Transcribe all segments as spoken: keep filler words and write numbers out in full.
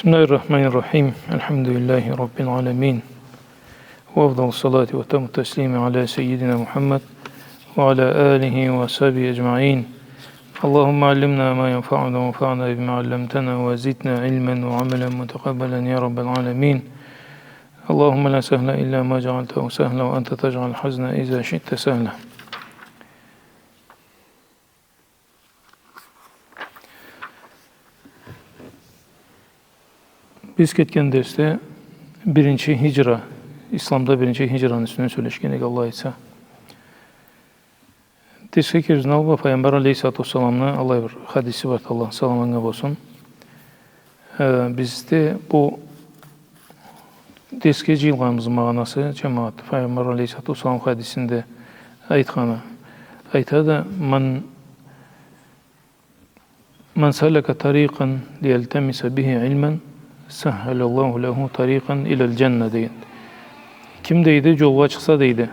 بسم الله الرحمن الرحيم. الحمد لله رب العالمين. وأفضل الصلاة وأتم التسليم على سيدنا محمد وعلى آله وصحبه أجمعين. اللهم علمنا ما ينفعنا وانفعنا بما علمتنا وزدنا علما وعملا متقبلا يا رب العالمين. اللهم لا سهل إلا ما جعلته سهلا وأنت تجعل الحزن إذا شئت سهلا. Биз кетген дерсде биринчи хиджра, исламда биринчи хиджраны юсюнден сёлешген эдик, Аллах айтса. Дерсге кирибизден алгъа Пайгъамбар алейхиссалату уассаламны аллай бир хадиси бар, Аллахны саламы анга болсун. Э, бизде бу дерсге джыйылгъаныбызны магъанасы, джамагъат, Пайгъамбар алейхиссалату уассалам хадисинде айтханы. Айтады: «من، من سلك طريقا يلتمس به علما سهل الله له طريقا إلى الجنة», — деген. Ким, дейди, джолгъа чыкъса, дейди,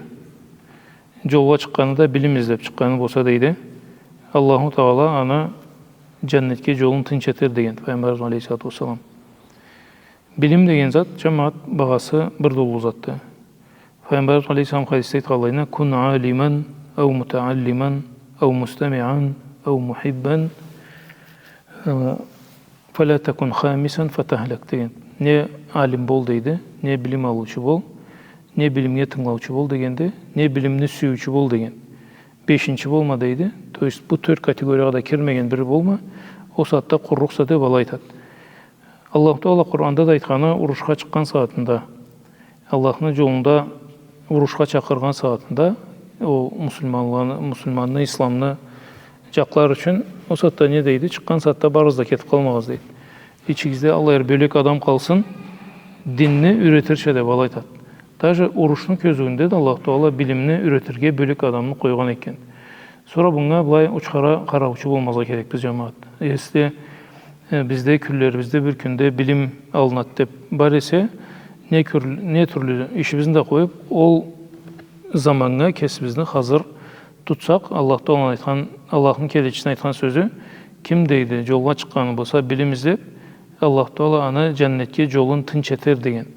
джолгъа чыкъгъаны да билим излеб чыкъгъаны болса, дейди, Аллаху Тагъала аны джаннетге джолун тынч этер, деген Пайгъамбарыбыз алейхиссалату уассалам. Билим деген зат, джамагъат, багъасы бир да уллу затды. Пайгъамбарыбыз алейхиссалам хадисде айтханлайына: «كن عالما أو متعلما أو مستمعا أو محبا، э, فلا تكن خامسا فتهلك», — деген. Не алим бол, дейди, не билим алыучу бол, не билимге тынгылаучу бол дегенди, не билимни сюйюучю бол деген. Бешинчи болма, дейди. То есть бу тёрт категориягъа да кирмеген бири болма, ол сагъатда къурурукъса, деб алай айтады. Аллаху Тагъала Къуранда да айтханы, урушха чыкъгъан сагъатында, Аллахны джолунда урушха чакъыргъан сагъатында, ол муслиманланы, муслиманны, исламны джакълар ючюн, ол сагъатда не дейди? Чыкъгъан сагъатда барыгъыз да кетиб къалмагъыз, дейди. Ичигизде аллай бир бёлек адам къалсын, динни юретирча, деб алай айтады. Даже урушну кёзюуюнде да Аллаху Тагъала билимни юретирге бёлек адамны къойгъан экен. Сора мынга былай учхара къараучу болмазгъа керекбиз, джамагъат. Если, э, бизде кюнлерибизде бир кюнде билим алынады деб бар эсе, не кюр-, не тюрлю ишибизни да къоюб, ол заманнга кесибизни хазыр тутсакъ, Аллаху Тагъаланы айтхан, Аллахны келечисини айтхан сёзю: «Ким, — дейди, — джолгъа чыкъгъаны болса билим излеб, Аллаху Тагъала аны джаннетге джолун тынч этер», — деген.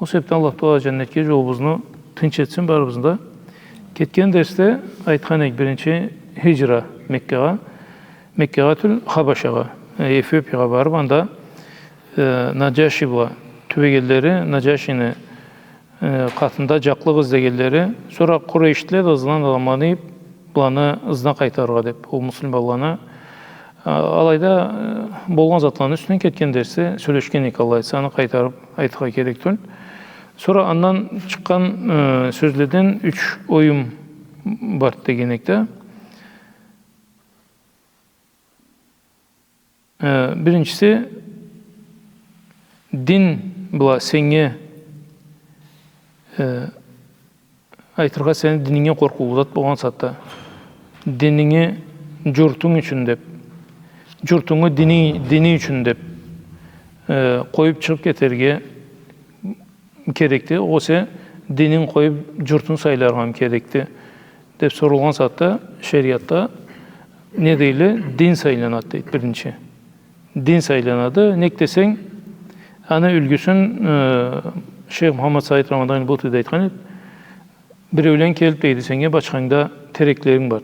Ол себебден Аллаху Тагъала джаннетге джолубузну тынч этсин барыбызны да. Кетген дерсде айтхан эдик, биринчи хиджра Меккагъа, Меккагъа тюл, Хабашагъа, э, Эфиопиягъа барыб, анда, э, Наджаши бла тюбегенлери, Наджашини, э, къатында джакълыкъ излегенлери, сора Къурейшлиле да ызындан адамланы ийиб, быланы ызына къайтарыргъа деб, ол муслиманланы. А, алайда, э, болгъан затланы юсюнден кетген дерсде сёлешген эдик, Аллах айтса, аны къайтарыб айтыргъа керек тюл. Сора андан чыкъгъан, э, сёзледен юч оюм бар деген эдик да. Э, биринчиси, дин бла сеннге, э, айтыргъа, сени дининге къоркъуулу зат болгъан сагъатда, дининги джуртунг ючюн деб, джуртунгу дини, дини ючюн деб, э, къоюб чыгъыб кетерге керекди, огъесе динин къоюб джуртун сайларгъамы керекди деб сорулгъан сагъатда, шериатда не дейле? Дин сайланады, дейди, биринчи. Дин сайланады. Нек десенг, аны юлгюсюн, э, шейх Мухаммад Саид Рамадан Бути да айтхан эди. Биреулен келиб, дейди, сеннге бачхангда тереклеринг бар.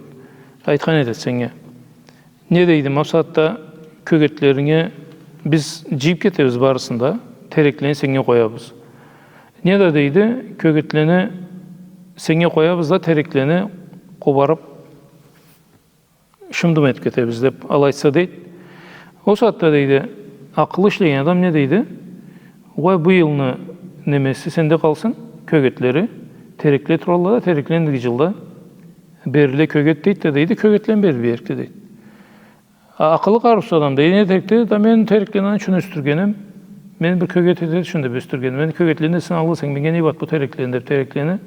Айтхан этеди сеннге: «Не, — дейди, — ма бусагъатда кёгетлеринги биз джыйыб кетебиз барысын да, тереклени сеннге къоябыз. Не да, — дейди, — кёгетлени сеннге къоябыз да, тереклени къобарыб шымдым этиб кетебиз», — деб алай айтса, дейди. Ол сагъатда, дейди, акъыллы ишлеген адам не дейди? «Уа, бу джылны немеси сенде къалсын, кёгетлери, терекле туралла да, терекле индиги джылда берирле кёгет», — дейди да, дейди, кёгетлени бериб ийберикди, дейди. А акъылы къарыусуз адам, дейди, не этерикди? «Да мен тереклени аны ючюн ёсдюргенем, мен бир кёгет этер ючюн деб ёсдюргенем. Мен кёгетлени несин аллыкъ эсенг, меннге не бат бу тереклени?» — деб, тереклени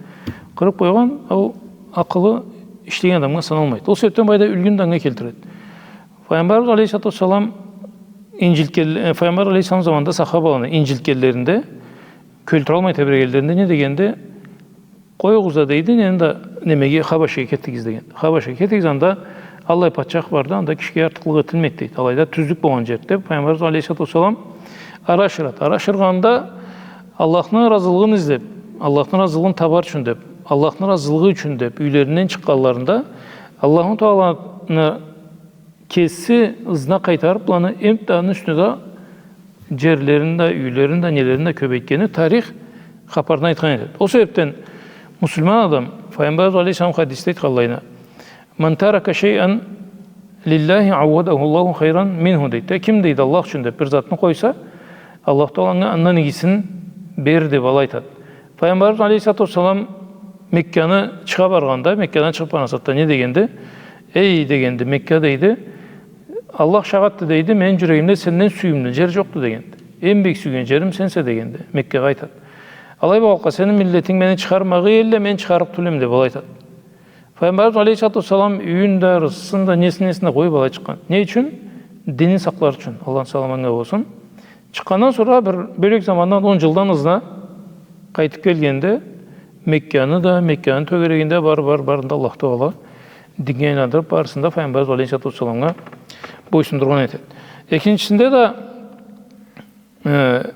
къырыб къойгъан, ол акъылы ишлеген адамгъа саналмайды. Ол себебден былайда юлгюню да анга келтиреди. Файгъамбарыбыз алейхиссалату уассалам инджилтген-, э, Файгъамбар алейхиссалам заманында сахабаланы инджилтгенлеринде, кёлтюралмай тебрегенлеринде не дегенди? «Къоюгъуз да, — дейди, — нени да, немеге, Хабашагъа кетигиз», — деген. «Хабашагъа кетигиз, анда аллай патчах барды, анда кишиге артыкълыкъ этилмейди», — дейди. Алайда тюзлюк болгъан джерди. Файгъамбарыбыз алейхиссалату уассалам Ары ашырады. Ары ашыргъанда, Аллахны ыразылыгъын излеп, Аллахны ыразылыгъын табар ючюн деп, Аллахны ыразылыгъы ючюн деп, юйлеринден чыкъгъанларында, Аллаху Тааланы кеси ызына къайтарып, аланы эм да аны юсюне да джерлерин да, юйлерин да, нелерин да кёбейтгени тарих хапарында айтхан этеди. Ол себепден муслиман адам, Файгъамбарыбыз алейхиссалам хадисде айтханлайына, «Ман тарака шайъан лиллахи, ауадаху Аллаху хайран минху», дейди. Ким, дейди, Аллах ючюн деп бир затны къойса, Аллах Таала анга андан игисин берир деп, алай айтады. Файгъамбарыбыз алейхиссалату уассалам Мекканы чыгъа баргъанда, Меккадан чыгъып баргъан сагъатда не дегенди? «Эй, — дегенди, — Мекка, — дейди, — Аллах шагъатды, — дейди, — мени джюрегимде сенден сюйюмлю джер джокъду», дегенди. «Эм бек сюйген джерим сенсе», дегенди. Меккагъа айтады. «Алай болгъанлыкъгъа, сени миллетинг мени чыгъармагъа элле, мен чыгъарыкъ тюлме», деп, алай айтады. Файгъамбарыбыз алейхиссалату уассалам юйюн да, ырысысын да, несин, несин да къоюп алай чыкъгъан. Не ючюн? Динни сакълар ючюн. Аллахны саламы анга болсун. Чыкъгъандан сора бир бёлек замандан, он джылдан ызына къайтып келгенде, Мекканы да, Мекканы тёгерегинде бар, бар, барын да Аллах Таала динге айландырып, барысын да Файгъамбарыбыз алейхиссалату уассаламгъа бойсундургъан этеди. Экинчисинде да, э,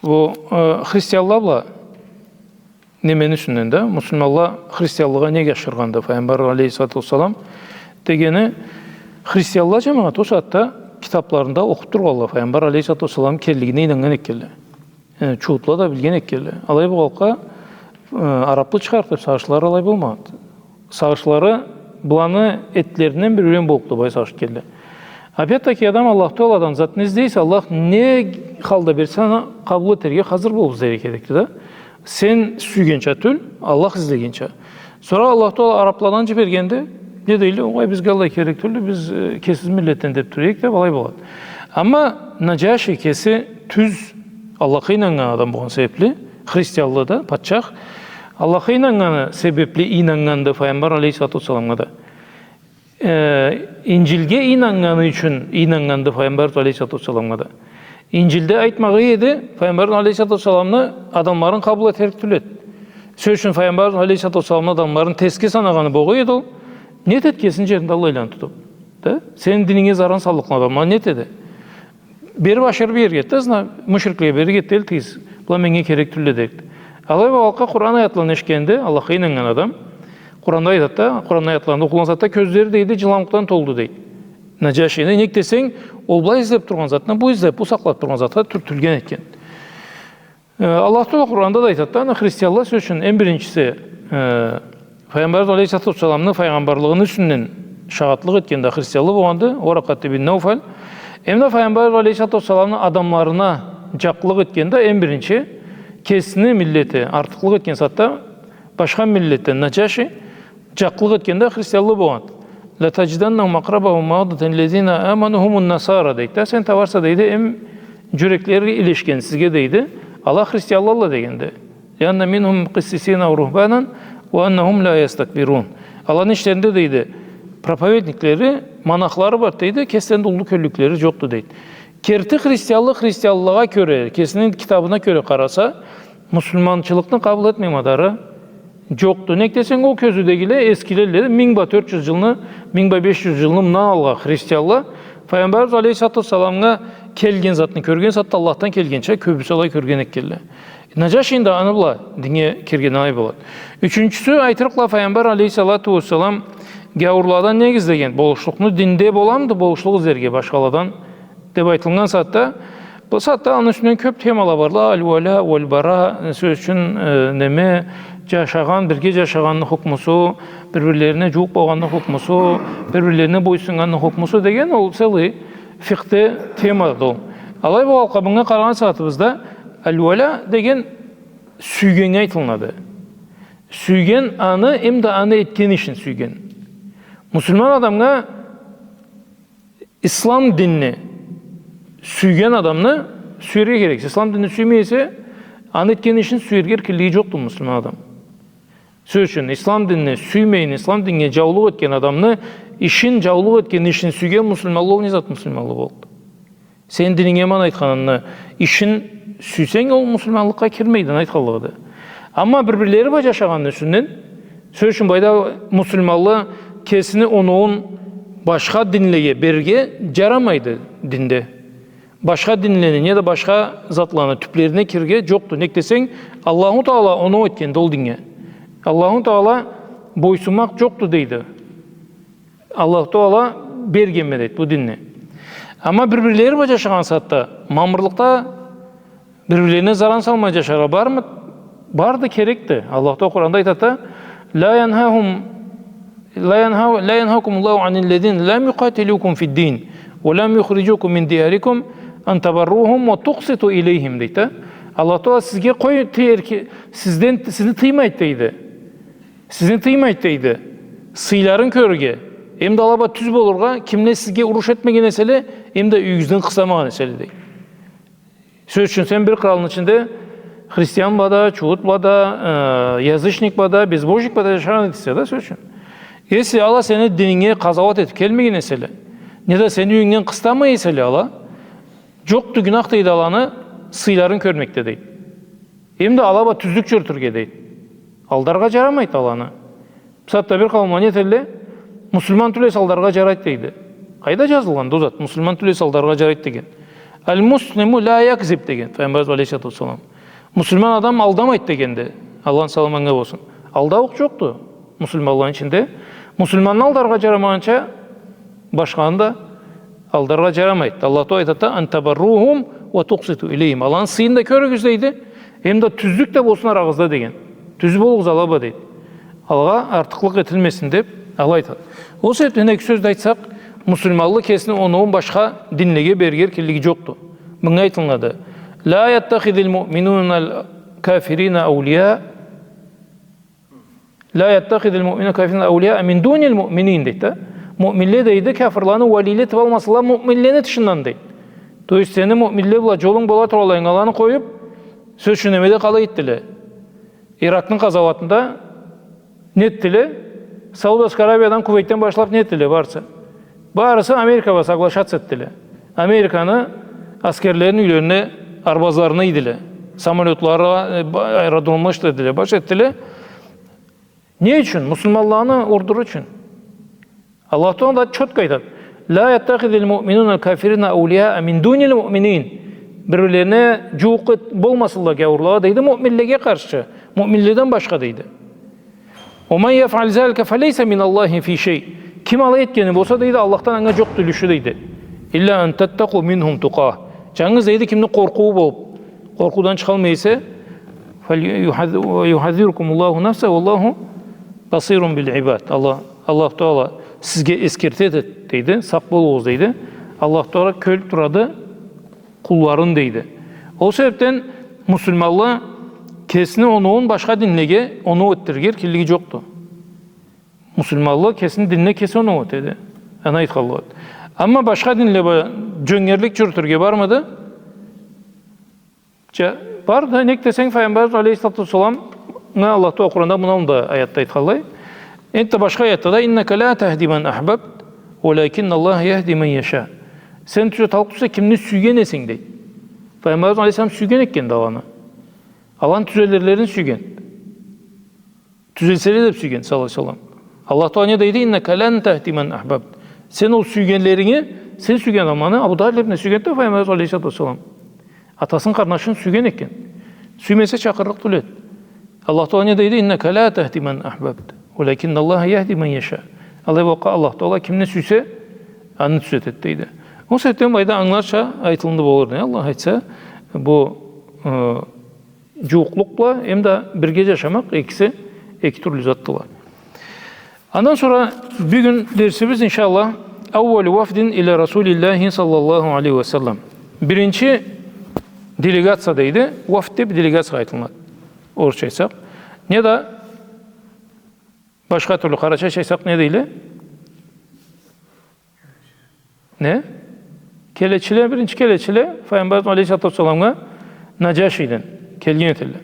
Бу, э, христианла бла немени юсюнден да, муслиманла христианлыгъа нек ашыргъанды Файгъамбар алейхиссалату уассалам дегени, христианла, джамагъат, ол сагъатда китапларында окъуп тургъанла, Файгъамбар алейхиссалату уассалам келлигине ийнаннган этгенле. Э, чуутла да билген этгенле. Алай болгъанлыкъгъа, э, араплы чыгъарыкъ деп сагъышлары алай болмагъанды. Сагъышлары быланы этлеринден бир юрен боллукъду, былай сагъыш келле. Опять-таки адам Аллах Тааладан затны излей эсе, Аллах не халда берсе, аны къабыл этерге хазыр болуп излерге керекди да. Сен сюйгенча тюл, Аллах излегенча. Сора Аллах Таала арапладан джибергенде, не дейле, огъай, бизге аллай керек тюлдю, биз, э, кесибиз миллетден деп тура эдик деп, алай болады. Амма Наджаши кеси тюз Аллахха ийнаннган адам болгъан себепли, христианлы да, патчах, Аллахха ийнаннганы себепли ийнаннганды Файгъамбар алейхиссалату уассаламгъа да. Э, Инджилге ийнаннганы ючюн ийнаннганды Файгъамбар алейхиссалату уассаламгъа да. Инджилде айтмагъа эди, Файгъамбар алейхиссалату уассаламны адамларын къабыл этерик тюл эди. Сёз ючюн, Файгъамбар алейхиссалату уассаламны адамларын терсге санагъаны болгъа эди ол. Не этеди кесини джеринде аллайланы тутуп? Да? Сени дининге заран саллыкъ адамла не этеди? Берип ашырып иерге эди да, зна-, мушриклеге берирге эди да, тыйыс, была меннге керек тюлле дерикди. Алай болгъанлыкъгъа Къуран аятларын эшитгенде, Аллахха ийнаннган адам, Къуранда айтады да, Къуран аятларында окъугъан сагъатда кёзлери, дейди, джыламукъдан толду, дейди. Наджашини, нек десенг, ол былай излеп тургъан затына, бу излеп, бу сакълап тургъан затха тюртюлген этген. Э, Аллах Таала Къуранда да айтады да, аны христианла, сёз ючюн, эм биринчиси, э, Файгъамбарыбыз алейхиссалату уассаламны файгъамбарлыгъыны юсюнден шагъатлыкъ этген да христианлы болгъанды, Варакъат ибн Науфал. Эм да Файгъамбарыбыз алейхиссалату уассаламны адамларына джакълыкъ этген да, эм биринчи, кесини миллети артыкълыкъ этген сагъатда башха миллетден Наджаши, джакълыкъ этген да христианлы болгъан. «Латаджидannахум акърабахум маваддатан лиллязина аману хумун насара», дейди да. Сен табарса, дейди, эм джюреклери илешген сизге, дейди, ала христианлалла дегенди. «Лианна минхум къиссисина ва рухбанан ва аннахум ла ястакбирун». Аланы ичлеринде, дейди, проповедниклери, монахлары бар, дейди, кеслеринде уллу кёллюклери джокъду, дейди. Керти христианлы христианлыгъа кёре, кесини китабына кёре къараса, муслиманчылыкъны къабыл этмей мадары джокъду. Нек десенг, ол кёзюудегиле эскилелле, минг бла тёрт джюз джылны, минг бла беш джюз джылны мындан алгъа христианла Файгъамбарыбыз алейхиссалату уассаламгъа келген затны кёрген сагъатда Аллахдан келгенча кёбюсю алай кёрген этгенле. Наджашини да аны бла динге кирген алай болады. Ючюнчюсю, айтырыкъла, Файгъамбар алейхиссалату уассалам гяуурладан нек излеген? Болушлукъну, динде боламыды болушлукъ излерге башхаладан деп айтылгъан сагъатда, бу сагъатда аны юсюнден кёп темала барла. Аль-уала, уаль-бара, сёз ючюн, э, неме, джашагъан, бирге джашагъанны хукмусу, бир-бирлерине джууукъ болгъанны хукмусу, бир-бирлерине бойсуннганны хукмусу деген ол целый фикъхде темады ол. Алай болгъанлыкъгъа, мынга къарагъан сагъатыбызда аль-уала деген сюйгеннге айтылынады. Сюйген аны, эм да аны этген ишин сюйген. Муслиман адамгъа ислам динни сюйген адамны сюерге керек. Ислам динни сюймей эсе, аны этген ишин сюерге эркинлиги джокъду муслиман адам. Сёз ючюн, ислам динни сюймейин, ислам динге джаулукъ этген адамны ишин, джаулукъ этген ишин сюйген муслиманлы ол не зат муслиманлы болду? Сен дининге аман айтханынгы ишин сюйсенг, ол муслиманлыкъгъа кирмейди, аны айтханлыгъыды. Амма бир-бирлери бла джашагъанны юсюнден, сёз ючюн, былайда муслиманлы кесини оноуун Башха динлеге берирге джарамайды динде. Башха динлени, неда башха затланы тюблерине кирирге джокъду. Нек десенг, Аллаху Таала оноу этгенди ол динге. Аллаху Таала бойсунмакъ джокъду дейди. Аллаху Таала бергенме дейди бу динни. Амма бир-бирлери бла джашагъан сагъатда, мамырлыкъда бир-бирлерине заран салмай джашаргъа бармы? Барды, керекди. Аллах Таала Къуранда айтады: «Ла янхахум, ла янха-, ла янхакумуллаху аниллазина лам юкъатилукум фиддин ва лам юхриджукум мин диярикум ан табаррухум ва тукъситу илейхим», дейди. Аллах Таала сизге къой-, тыйыр ки-, сизден, сизни тыймайды дейди. Сизни тыймайды дейди. Сыйларын кёрюрге, эмда ала бла тюз болургъа, кимле сизге уруш этмеген эселе, эмда юйюгюзден къыстамагъан эселе дейди. Сёз ючюн, сен бир къралны ичинде христиан бла да, чууут бла да, э, язычник бла да, безбожник бла да джашагъан этесе да, сёз ючюн. Если ала сени дининге къазауат этиб келмеген эселе, неда сени юйюнгден къыстамай эселе ала, джокъду гюнах дейди аланы сыйларын кёрмекде дейди. Эмда ала бла тюзлюк джюрютюрге дейди. Алдаргъа джарамайды аланы. Бусагъатда бир къауумла не этелле? Муслиман тюл эсе алдаргъа джарайды дейди. Къайда джазылгъанды ол зат? Муслиман тюл эсе алдаргъа джарайды деген. «Аль-муслиму ла якзиб» деген Файгъамбарыбыз алейхиссалату уассалам. Муслиман адам алдамайды дегенди. Аллахны саламы анга болсун. Алдаукъ джокъду муслиманланы ичинде. Муслиманны алдаргъа джарамагъанча башханы да алдаргъа джарамайды. Аллах Таала айтады: «Ан табаррухум ва тукъситу илейхим». Аланы сыйын да кёрюгюз дейди. Эмда тюзлюк да болсун арагъызда деген. Тюз болугъуз ала бла дейди. Алагъа артыкълыкъ этилмесин деб, алай айтады. Ол себебден, эки сёз да айтсакъ, муслиманлы кесини оноуун башха динлеге берирге эркинлиги джокъду. Мынга айтылынады: «Ла яттахидиль муъминуналь кафирина аулия, ла яттахидиль муъминуналь кафирина аулия мин дуниль муъминин», дейди да. Муъминле, дейди, кафырланы уалийле этиб алмасынла муъминлени тышындан, дейди. То есть, сени муъминле бла джолунг бола тургъанлайынг аланы къоюб, сёз ючюн, немеде къалай этдиле? Иракны къазауатында не этдиле? Саудовская Аравиядан, Кувейтден башлаб не этдиле барысы? Барысы Америка бла соглашаться этдиле. Американы аскерлерин юйлерине, арбазларына ийдиле. Самолётлары, э, ба-, аэродромла ишлетдиле, баш этдиле. Не ючюн? Муслиманланы урдуру ючюн. Аллах Таала да чётко айтады: «Ла яттахидиль муъминуналь кафирина аулия мин дуниль муъминин». Бир-бирлерине джууукъ эт-, болмасынла гяуурлагъа, дейди, муъминлеге къаршы, муъминледен башха, дейди. «Ва ман яфъаль залика фалейса миналлахи фи шей». Ким алай этгени болса, дейди, Аллахдан анга джокъду юлюшю, дейди. «Илля ан таттакъу минхум тукъа». Джангыз, дейди, кимни къоркъуу болуб, къоркъуудан чыгъалмай эсе, «Фаль-, юхаз-, юхазиркумуллаху нафса, валлаху басирун биль ибад». Аллах, Аллах Таала сизге эсгертеди, дейди, сакъ болугъуз, дейди. Аллах Таала кёрюб турады къулларын, дейди. Ол себебден муслиманлы кесини оноуун башха динлеге оноу этдирирге эркинлиги джокъду. Муслиманлы кесини динине кеси оноу этеди. Аны айтханлыкъ. Амма башха динле бла джёнгерлик джюрютюрге бармыды? Джа-, бар да, нек десенг, Файгъамбарыбыз алейхиссалату уассаламгъа Аллах Таала Къуранда муну аллында аятда айтханлай. Энтда башха аятда да: «Иннака ла тахди ман ахбабт, валякинналлаха яхди ман яша». Сен тюзеталлыкъ тюлсе кимни сюйген эсенг, дейди. Файгъамбарыбыз алейхиссалам сюйген экенди аланы. Аланы тюзелирлерин сюйген. Тюзелселе деб сюйген, саллаллаху алейхи ва саллам. Аллах Таала не дейди? «Иннака лан тахди ман ахбабт». Сен ол сюйгенлеринги, сен сюйген адамланы, Абу Талибни сюйгенди да Файгъамбарыбыз алейхиссалату уассалам. Атасын, къарнашын сюйген экен. Сюймесе, чакъырлыкъ тюл эди. Аллах Таала не дейди? «Иннака ла тахди ман ахбабт, валякинналлаха яхди ман яша». Алай бла Аллах Таала кимни сюйсе, аны тюзетеди, дейди. Ол себебден былайда ангыларча айтылынды болур. Не Аллах айтса, бу, э, джууукълукъ бла, эм да бирге джашамакъ, экиси эки тюрлю затдыла. Андан сора бюгюн дерсибиз, иншаллах, «Аууалу уафдин иля Расулиллахи саллаллаху алейхи ва саллам». Биринчи делегация дейди, уафд деб делегациягъа айтылынады, орусча айтсакъ. Не да башха тюрлю къарачайча айтсакъ, не дейле? Не? Келечиле, биринчи келечиле Файгъамбарыбыз алейхиссалату уассаламгъа Наджашиден келген этелле.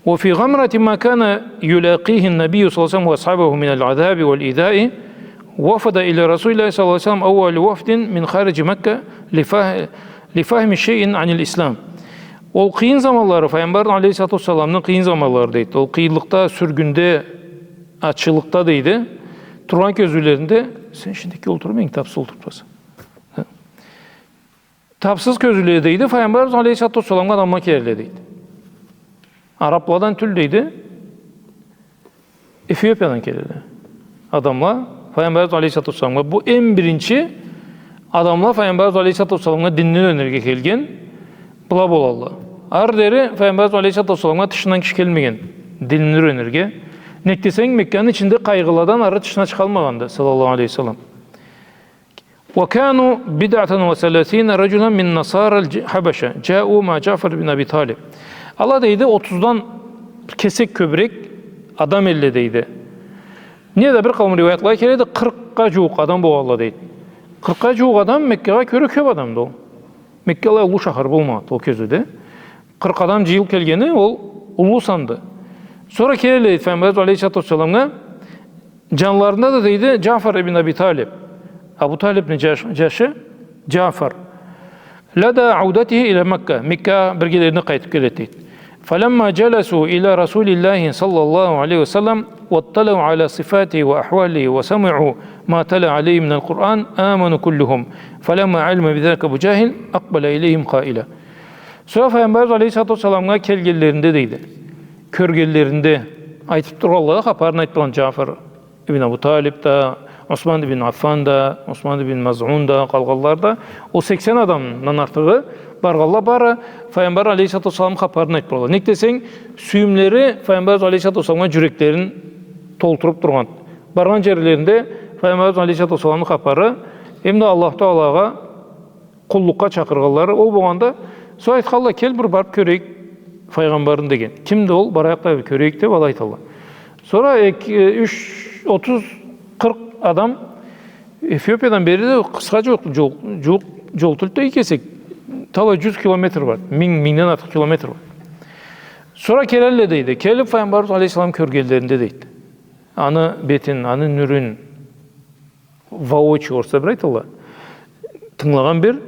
«Ва фи гъамрати ма кана юлакъихи ннабийю саллаллаху алейхи ва саллам ва асхабуху миналь азаби валь изаи, вафада иля Расулиллахи саллаллаху алейхи ва саллам аууалу уафдин мин хариджи Макка ли фах-, ли фахми шейин аниль ислам». Ол къыйын заманлары, Файгъамбарны алейхиссалату уассаламны къыйын заманлары дейди. Ол къыйынлыкъда, сюргюнде, ачылыкъда дейди. Тургъан кёзюулеринде, сен ишингдеки олтур, мен тапсыз олтуруб тураса. Тапсыз кёзюуле, дейди, Файгъамбарыбыз алейхиссалату уассаламгъа адамла келелле, дейди. Арабладан тюл, дейди, Эфиопиядан келелле адамла Файгъамбарыбыз алейхиссалату уассаламгъа. Бу эм биринчи адамла Файгъамбарыбыз алейхиссалату уассаламгъа динни юренирге келген была болалла. Ары дери Файгъамбарыбыз алейхиссалату уассаламгъа тышындан киши келмеген динни юренирге. Нек десенг, Мекканы ичинде къайгъыладан ары тышына чыгъалмагъанды, саллаллаху алейхи ва саллам. وكانوا بضعة وثلاثين رجلا من نصارى الحبشة جاءوا مع جعفر بن أبي طالب. Ала, дейди, отуздан бир кесек кёбюрек адам элле, дейди. Неда бир къауум риуаятлагъа келеди, къыркъгъа джууукъ адам болгъалла, дейди. Къыркъгъа джууукъ адам Меккагъа кёре кёб адамды ол. Мекка алай уллу шахар болмагъанды ол кёзюуде. Къыркъ адам джыйылыб келгени ол уллу санды. Сора келелле, дейди, Файгъамбарыбыз алейхиссалату уассаламгъа, джанларында да, дейди, Джафар ибн Аби Талиб, Абу Талибни джаш-, джашы Джафар. لدى عودته إلى مكة, Меккагъа биргелерине къайтыб келеди, дейди. فلما جلسوا إلى رسول الله صلى الله عليه وسلم واطلعوا على صفاته وأحواله وسمعوا ما تلا عليه من القرآن آمنوا كلهم، فلما علم بذلك أبو جهل أقبل إليهم قائلا. Сора Файгъамбарыбыз алейхиссалату уассаламгъа келгенлеринде, дейди, кёргенлеринде, айтыб тургъалла да, хапарын айтыб тургъан Джафар ибн Абу Талиб да, Осман ибн Аффан да, Осман ибн Мазъун да, къалгъанла да, ол сексен адамдан артыгъы баргъалла, бары Файгъамбар алейхиссалату уассаламны хапарын айтыб тургъалла. Нек десенг, сюйюмлери Файгъамбарыбыз алейхиссалату уассаламгъа джюреклерин толтуруб тургъан. Баргъан джерлеринде Файгъамбарыбыз алейхиссалату уассаламны хапары, эм да Аллаху Таалагъа къуллукъгъа чакъыргъанлары ол болгъанда, сора айтхалла, кел, бир барыб кёрейик Файгъамбарны, деген. Кимди ол? Барайыкъ да бир кёрейик, деб, алай айталла. Сора эки, э, юч, отуз, къыркъ адам Эфиопиядан бери да къысха джол, джол, джол, джол тюлдю да, эки кесек. Талай джюз километр бар. Минг, мингден артыкъ километр бар. Сора келелле, дейди. Келиб Файгъамбарыбыз алейхиссаламны кёргенлеринде, дейди, аны бетин, аны нюрюн, воочию, орусча бир айталла. Тынгылагъан бир,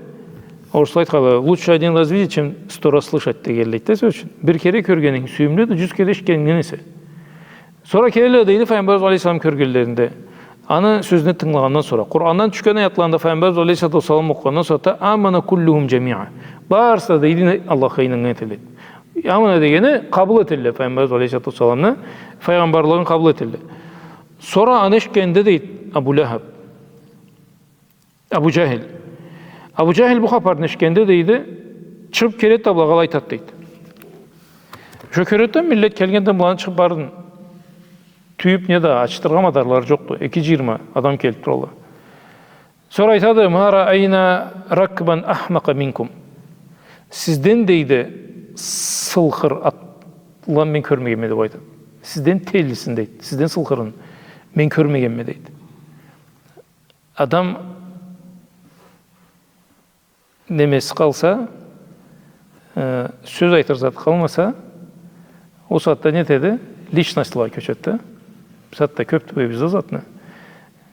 орусла айтханлай, лучше один раз видеть, чем сто раз слышать дегенлей да, сёз ючюн. Бир кере кёргенинг сюйюмлюдю, джюз кере эшитгенингден эсе. Сора келелле, дейди, Файгъамбарыбыз алейхиссалам кёргенлеринде, аны сёзюне тынгылагъандан сора, Къурандан тюшген аятланы да Файгъамбарыбыз алейхиссалату уассалам окъугъандан сора да, آمنوا كلهم جميعا. Барысы да, дейди, Аллахха ийнаннган этелле. Амана дегени къабыл этелле Файгъамбарыбыз алейхиссалату уассаламны файгъамбарлыгъын къабыл этелле. Сора аны эшитгенде, дейди, Абу Лахаб, Абу Джахил. Абу Джахил бу хапарны эшитгенде, дейди, чыгъыб келеди да, былагъа алай айтады, дейди. Шо кёреди да, миллет келгенде, быланы чыгъыб барын тюйюб, неда, ачытыргъа мадарлары джокъду. Эки джыйырма адам келиб туралла. Сора айтады: «ما رأينا راكبا أحمق منكم». Сизден, дейди, сылхыр атлыны мен кёрмегенме, деб айтады. Сизден телисин, дейди, сизден сылхырын мен кёрмегенме, дейди. Адам немеси къалса, э, сёз айтыр заты къалмаса, ол сагъатда не этеди? Личностьлагъа кёчеди да. Бусагъатда кёбдю бу бизде затны.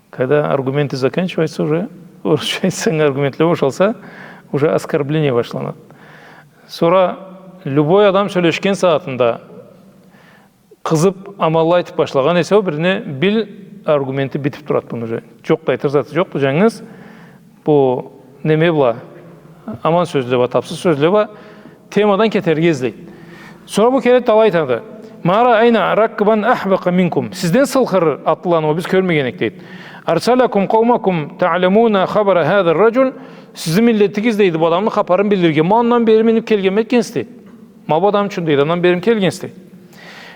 Когда аргументы заканчиваются уже, орусча айтсанг, аргументле бошалса, уже оскорбление башланады. Сора любой адам сёлешген сагъатында къызыб, аманла айтыб башлагъан эсе, ол бирине бил, аргументи битиб турады муну уже. Джокъду, айтыр заты джокъду, джангыз бу неме бла, аман сёзле бла, тапсыз сёзле бла темадан кетерге излейди. Сора бу келеди да алай айтады: «ما رأينا راكبا أحمق منكم». Сизден сылхыр атлыланы биз кёрмеген эдик, дейди. «أرسلكم قومكم تعلمون خبر هذا الرجل». Сизни миллетигиз, дейди, бу адамны хапарын билирге ма андан бери миниб келгенме этгенсиз, дейди. Ма бу адам ючюн, дейди, андан бери келгенсиз, дейди.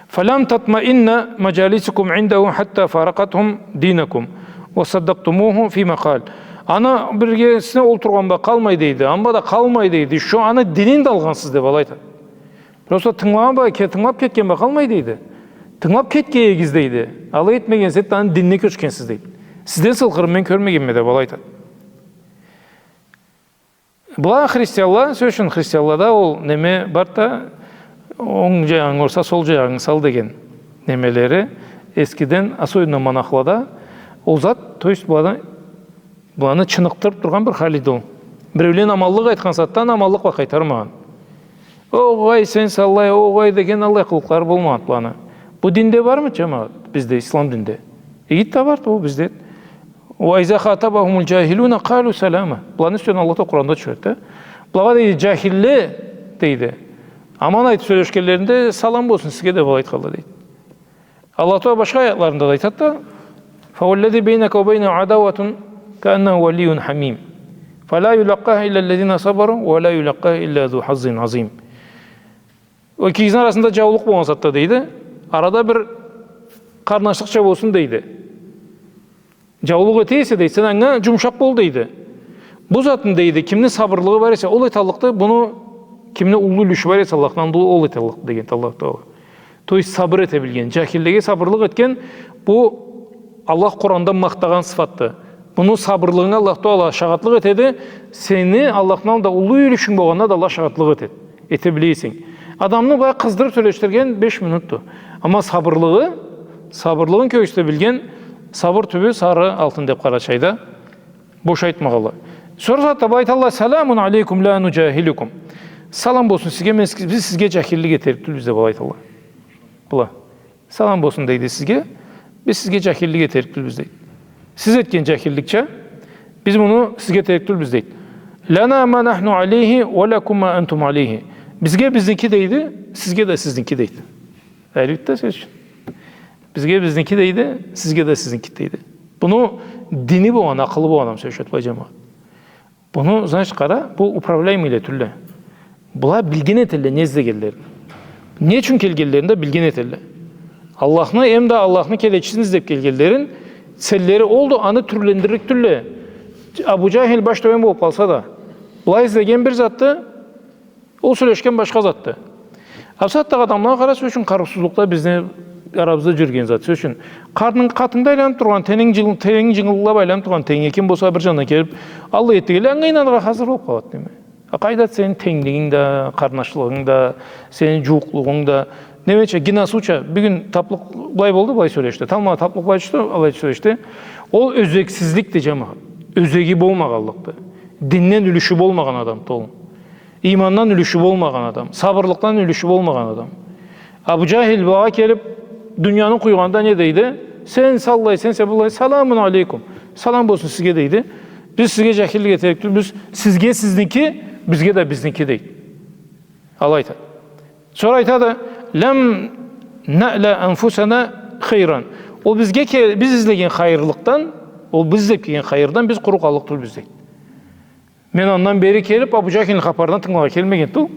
«فلم تطمئن مجالسكم عنده حتى فارقتهم دينكم وصدقتموه فيما قال». Аны биргесине олтургъан бла къалмай, дейди, аны бла да къалмай, дейди, шо аны динин да алгъансыз, деб алай айтады. Просто тынгылагъан бла, ке-, тынгылаб кетген бла къалмай, дейди. Тынгылаб кетгенсиз, дейди. Алай этмегенсиз, аны динине кёчгенсиз, дейди. Сизден сылхырын мен кёрмегенме, деб алай айтады. Была христианла, сёз ючюн, христианлада ол неме барды да, онг джаягъынгы орса, сол джаягъынгы сал деген немелери эскиден, особенно монахлада ол зат, то есть быланы, быланы чыныкъдырыб тургъан бир хал эди ол. Биреулен аманлыкъ айтхан сагъатда аны аманлыкъ бла къайтармагъан. Огъай, сен саллай, огъай деген аллай къылыкълары болмагъан быланы. Бу динде бармы, джамагъат? Бизде, ислам динде. Игит да барды ол бизде. «Ва иза хатабахумуль джахилюна къалю салама». Быланы юсюнден Аллах Тааля Къуранда тюшюреди да. Былагъа дейди, джахилле дейди, аман айтып сёлешгенлеринде, «Салам болсун сизге» деп алай айтханла дейди. Аллах Тааля башха аятларында да айтады да: «Фа уаллази байнака ва байнаху адауатун кааннаху валийюн хамим. Фа ла юлакъкъаха иллаллазина сабару ва ла юлакъкъаха илла зу хаззин азим». Ол экигизни арасында джаулукъ болгъан затда дейди, арада бир къарнашлыкъча болсун дейди. Джаулукъ эте эсе дейди, сен анга джумушакъ бол дейди. Бу затны дейди, кимни сабырлыгъы бар эсе, ол эталлыкъды, буну кимни уллу юлюшю бар эсе Аллахдан, ол эталлыкъды деген Аллах Тааля. То есть сабыр эте билген, джахиллеге сабырлыкъ этген, бу Аллах Къуранда махтагъан сыфатды. Буну сабырлыгъынга Аллах Тааля шагъатлыкъ этеди, сени Аллахдан да уллу юлюшюнг болгъанына да Аллах шагъатлыкъ этеди. Эте биле эсенг. Адамны былай къыздырып сёлешдирген беш минутду. Амма сабырлыгъы, сабырлыгъын кёргюзте билген, сабыр тюбю сары алтын деп Къарачайда. Бош айтмагъанла. Сора затда былай айталла: «Саламун алейкум ла нуджахилюкум». Салам болсун сизге, мен сиз-, биз сизге джахиллик этерик тюлбюз деп алай айталла. Была. «Салам болсун дейди сизге, биз сизге джахиллик этерик тюлбюз» дейди. «Сиз этген джахилликча, биз муну сизге этерик тюлбюз» дейди. «Лана ма нахну алейхи ва лакум ма антум алейхи». Бизге бизники дейди, сизге да сизники дейди. Айрылды да сёз ючюн. Бизге бизники дейди, сизге да сизники дейди. Буну дини болгъан, акъылы болгъан адам сёлешеди, былай, джамагъат. Буну, значит, къара, бу управляемыйле тюлле. Была билген этелле не излегенлерин. Не ючюн келгенлерин да билген этелле. Аллахны, эм да Аллахны келечисин излеп келгенлерин, целлери олду, аны тюрлендирлик тюлле. Абу Джахил баш тёбен болуп къалса да, былай излеген бир затды, ол сёлешген башха затды. А бусагъатдагъы адамлагъа къара, сёз ючюн, къарыусузлукъда бизни арабызда джюрюген зат. Сёз ючюн, къатынынг-, къатынгда айланып тургъан, тенинг джыл-, тенинг джынгыллап айланып тургъан тенгинги ким болса бир джанына келип, алай этгенлей, анга ийнаныргъа хазыр болуп къалады, неме. А къайда сени тенглигинг да, къарнашлыгъынг да, сени джууукълугъунг да. Немеча, гинасуча, бюгюн таплыкъ былай болду, былай сёлешди. Тамбла таплыкъ былай тюшдю, алай сёлешди. Ол ёзексизликди, джамагъат. Ёзеги болмагъанлыкъды. Динден юлюшю болмагъан адамды ол. Иймандан юлюшю болмагъан адам, сабырлыкъдан юлюшю болмагъан адам. Абу Джахил былагъа келип, дунияны къуйгъанда не дейди? Сен саллай, сен, сен быллай, «Саламун алейкум». Салам болсун сизге дейди. Биз сизге джахиллик этерик тюлбюз, сизге сизники, бизге да бизники дейди. Алай айтады. Сора айтады: «Лам наъла анфусана хайран». Ол бизге ке-, биз излеген хайырлыкъдан, ол биз излеп келген хайырдан биз къуру къаллыкъ тюлбюз дейди. Мен андан бери келип, Абу Джахилни хапарына тынгылагъа келмегенди ол.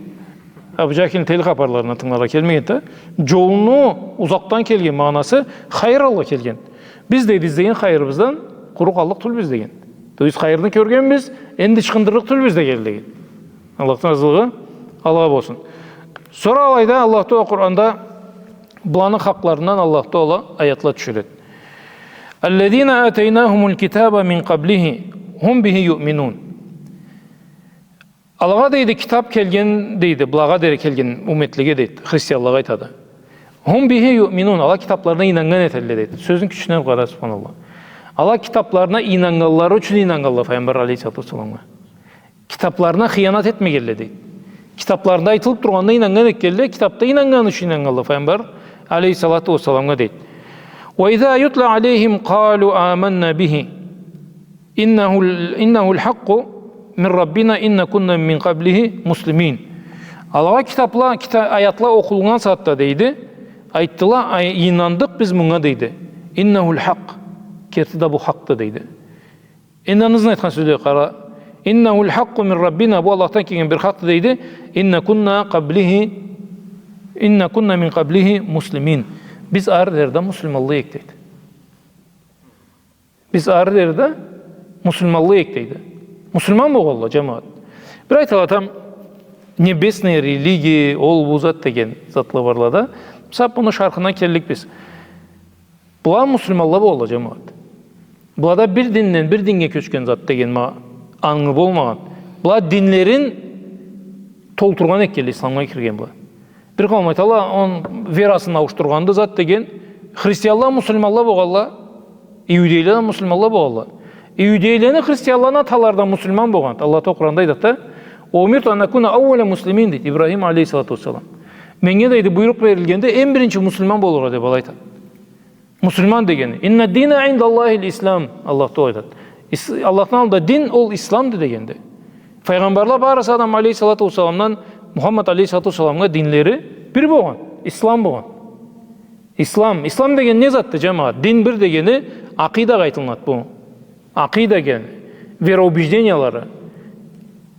Абу Джахилни тели хапарларына тынгылагъа келмегенди да. Джолуну узакъдан келген магъанасы хайыр алгъа келген. Биз да излеген хайырыбыздан къуру къаллыкъ тюлбюз деген. То есть хайырны кёргенбиз, энди ычхындырлыкъ тюлбюз деген, деген. Аллахдан разылыгъы алгъа болсун. Сора алайда Аллах Тааля Къуранда Буланы хакъларындан Аллах Тааля аятла тюшюреди. «Аллязина атайнахумуль китаба мин къаблихи хум бихи юъминун». Алагъа, дейди, китап келген, дейди, булагъа дери келген умметлеге, дейди, христианлагъа айтады. «Хум бихи юъминун», ала китапларына ийнаннган этелле, дейди. Сёзню кючюне къара, субханаллах. Ала китапларына ийнаннганлары ючюн ийнаннганла Файгъамбар алейхиссалату уассаламгъа. Китапларына хыянат этмегенле, дейди. Китапларында айтылып тургъанына ийнаннган этгенле, китапда ийнаннганы ючюн ийнаннганла Файгъамбар алейхиссалату уассаламгъа, дейди. «Ва иза ютла алейхим къалу аманна бихи. Иннаху, иннахуль хакъкъу мин Раббина инна кунна мин къаблихи муслимин». Алагъа китапла, кита-, аятла окъулуннган сагъатда, дейди, айтдыла: «Ай, ийнандыкъ биз мунга», дейди. «Иннахуль хакъ». Керти да бу хакъды, дейди. Энди аны ызын айтхан сёзлеге къара. «Иннахуль хакъкъу мин Раббина», бу Аллахдан келген бир хакъды, дейди. «Инна кунна къаблихи, инна кунна мин къаблихи муслимин». Биз ары дери да муслиманла эдик, дейди. Биз ары дери да муслиманла эдик, дейди. Муслиман болгъанла, джамагъат. Бир айталла там небесные религии, ол бу зат деген затла барла да. Мисал, муну шархына келлик биз. Была муслиманла болгъанла, джамагъат. Была да бир динден бир динге кёчген зат деген ма-, ангы болмагъан. Была динлерин толтургъан этгенле, исламгъа кирген была. Бир къауум айталла, он верасын ауушдургъанды зат деген, христианла муслиманла болгъанла, иудейле да муслиманла болгъанла. Иудейлени, христианланы аталары да муслиман болгъан. Аллах Тааля Къуранда айтады да: «Ва умирту ан акуна аууаля муслимин», дейди Ибрахим алейхиссалату уассалам. Меннге, дейди, буйрукъ берилгенди эм биринчи муслиман болургъа деп, алай айтады. Муслиман дегени. «Инна дина индаллахил ислам», Аллах Тагъала айтады. Ис-, Аллахны аллында дин ол исламды дегенди. Файгъамбарла барысы Адам алейхиссалату уассаламдан Мухаммад алейхиссалату уассаламгъа динлери бир болгъан, ислам болгъан. Ислам, ислам деген не затды, джамагъат? Дин бир дегени акъыйдагъа айтылынады бу. Акъыйда деген, вероубеждениялары,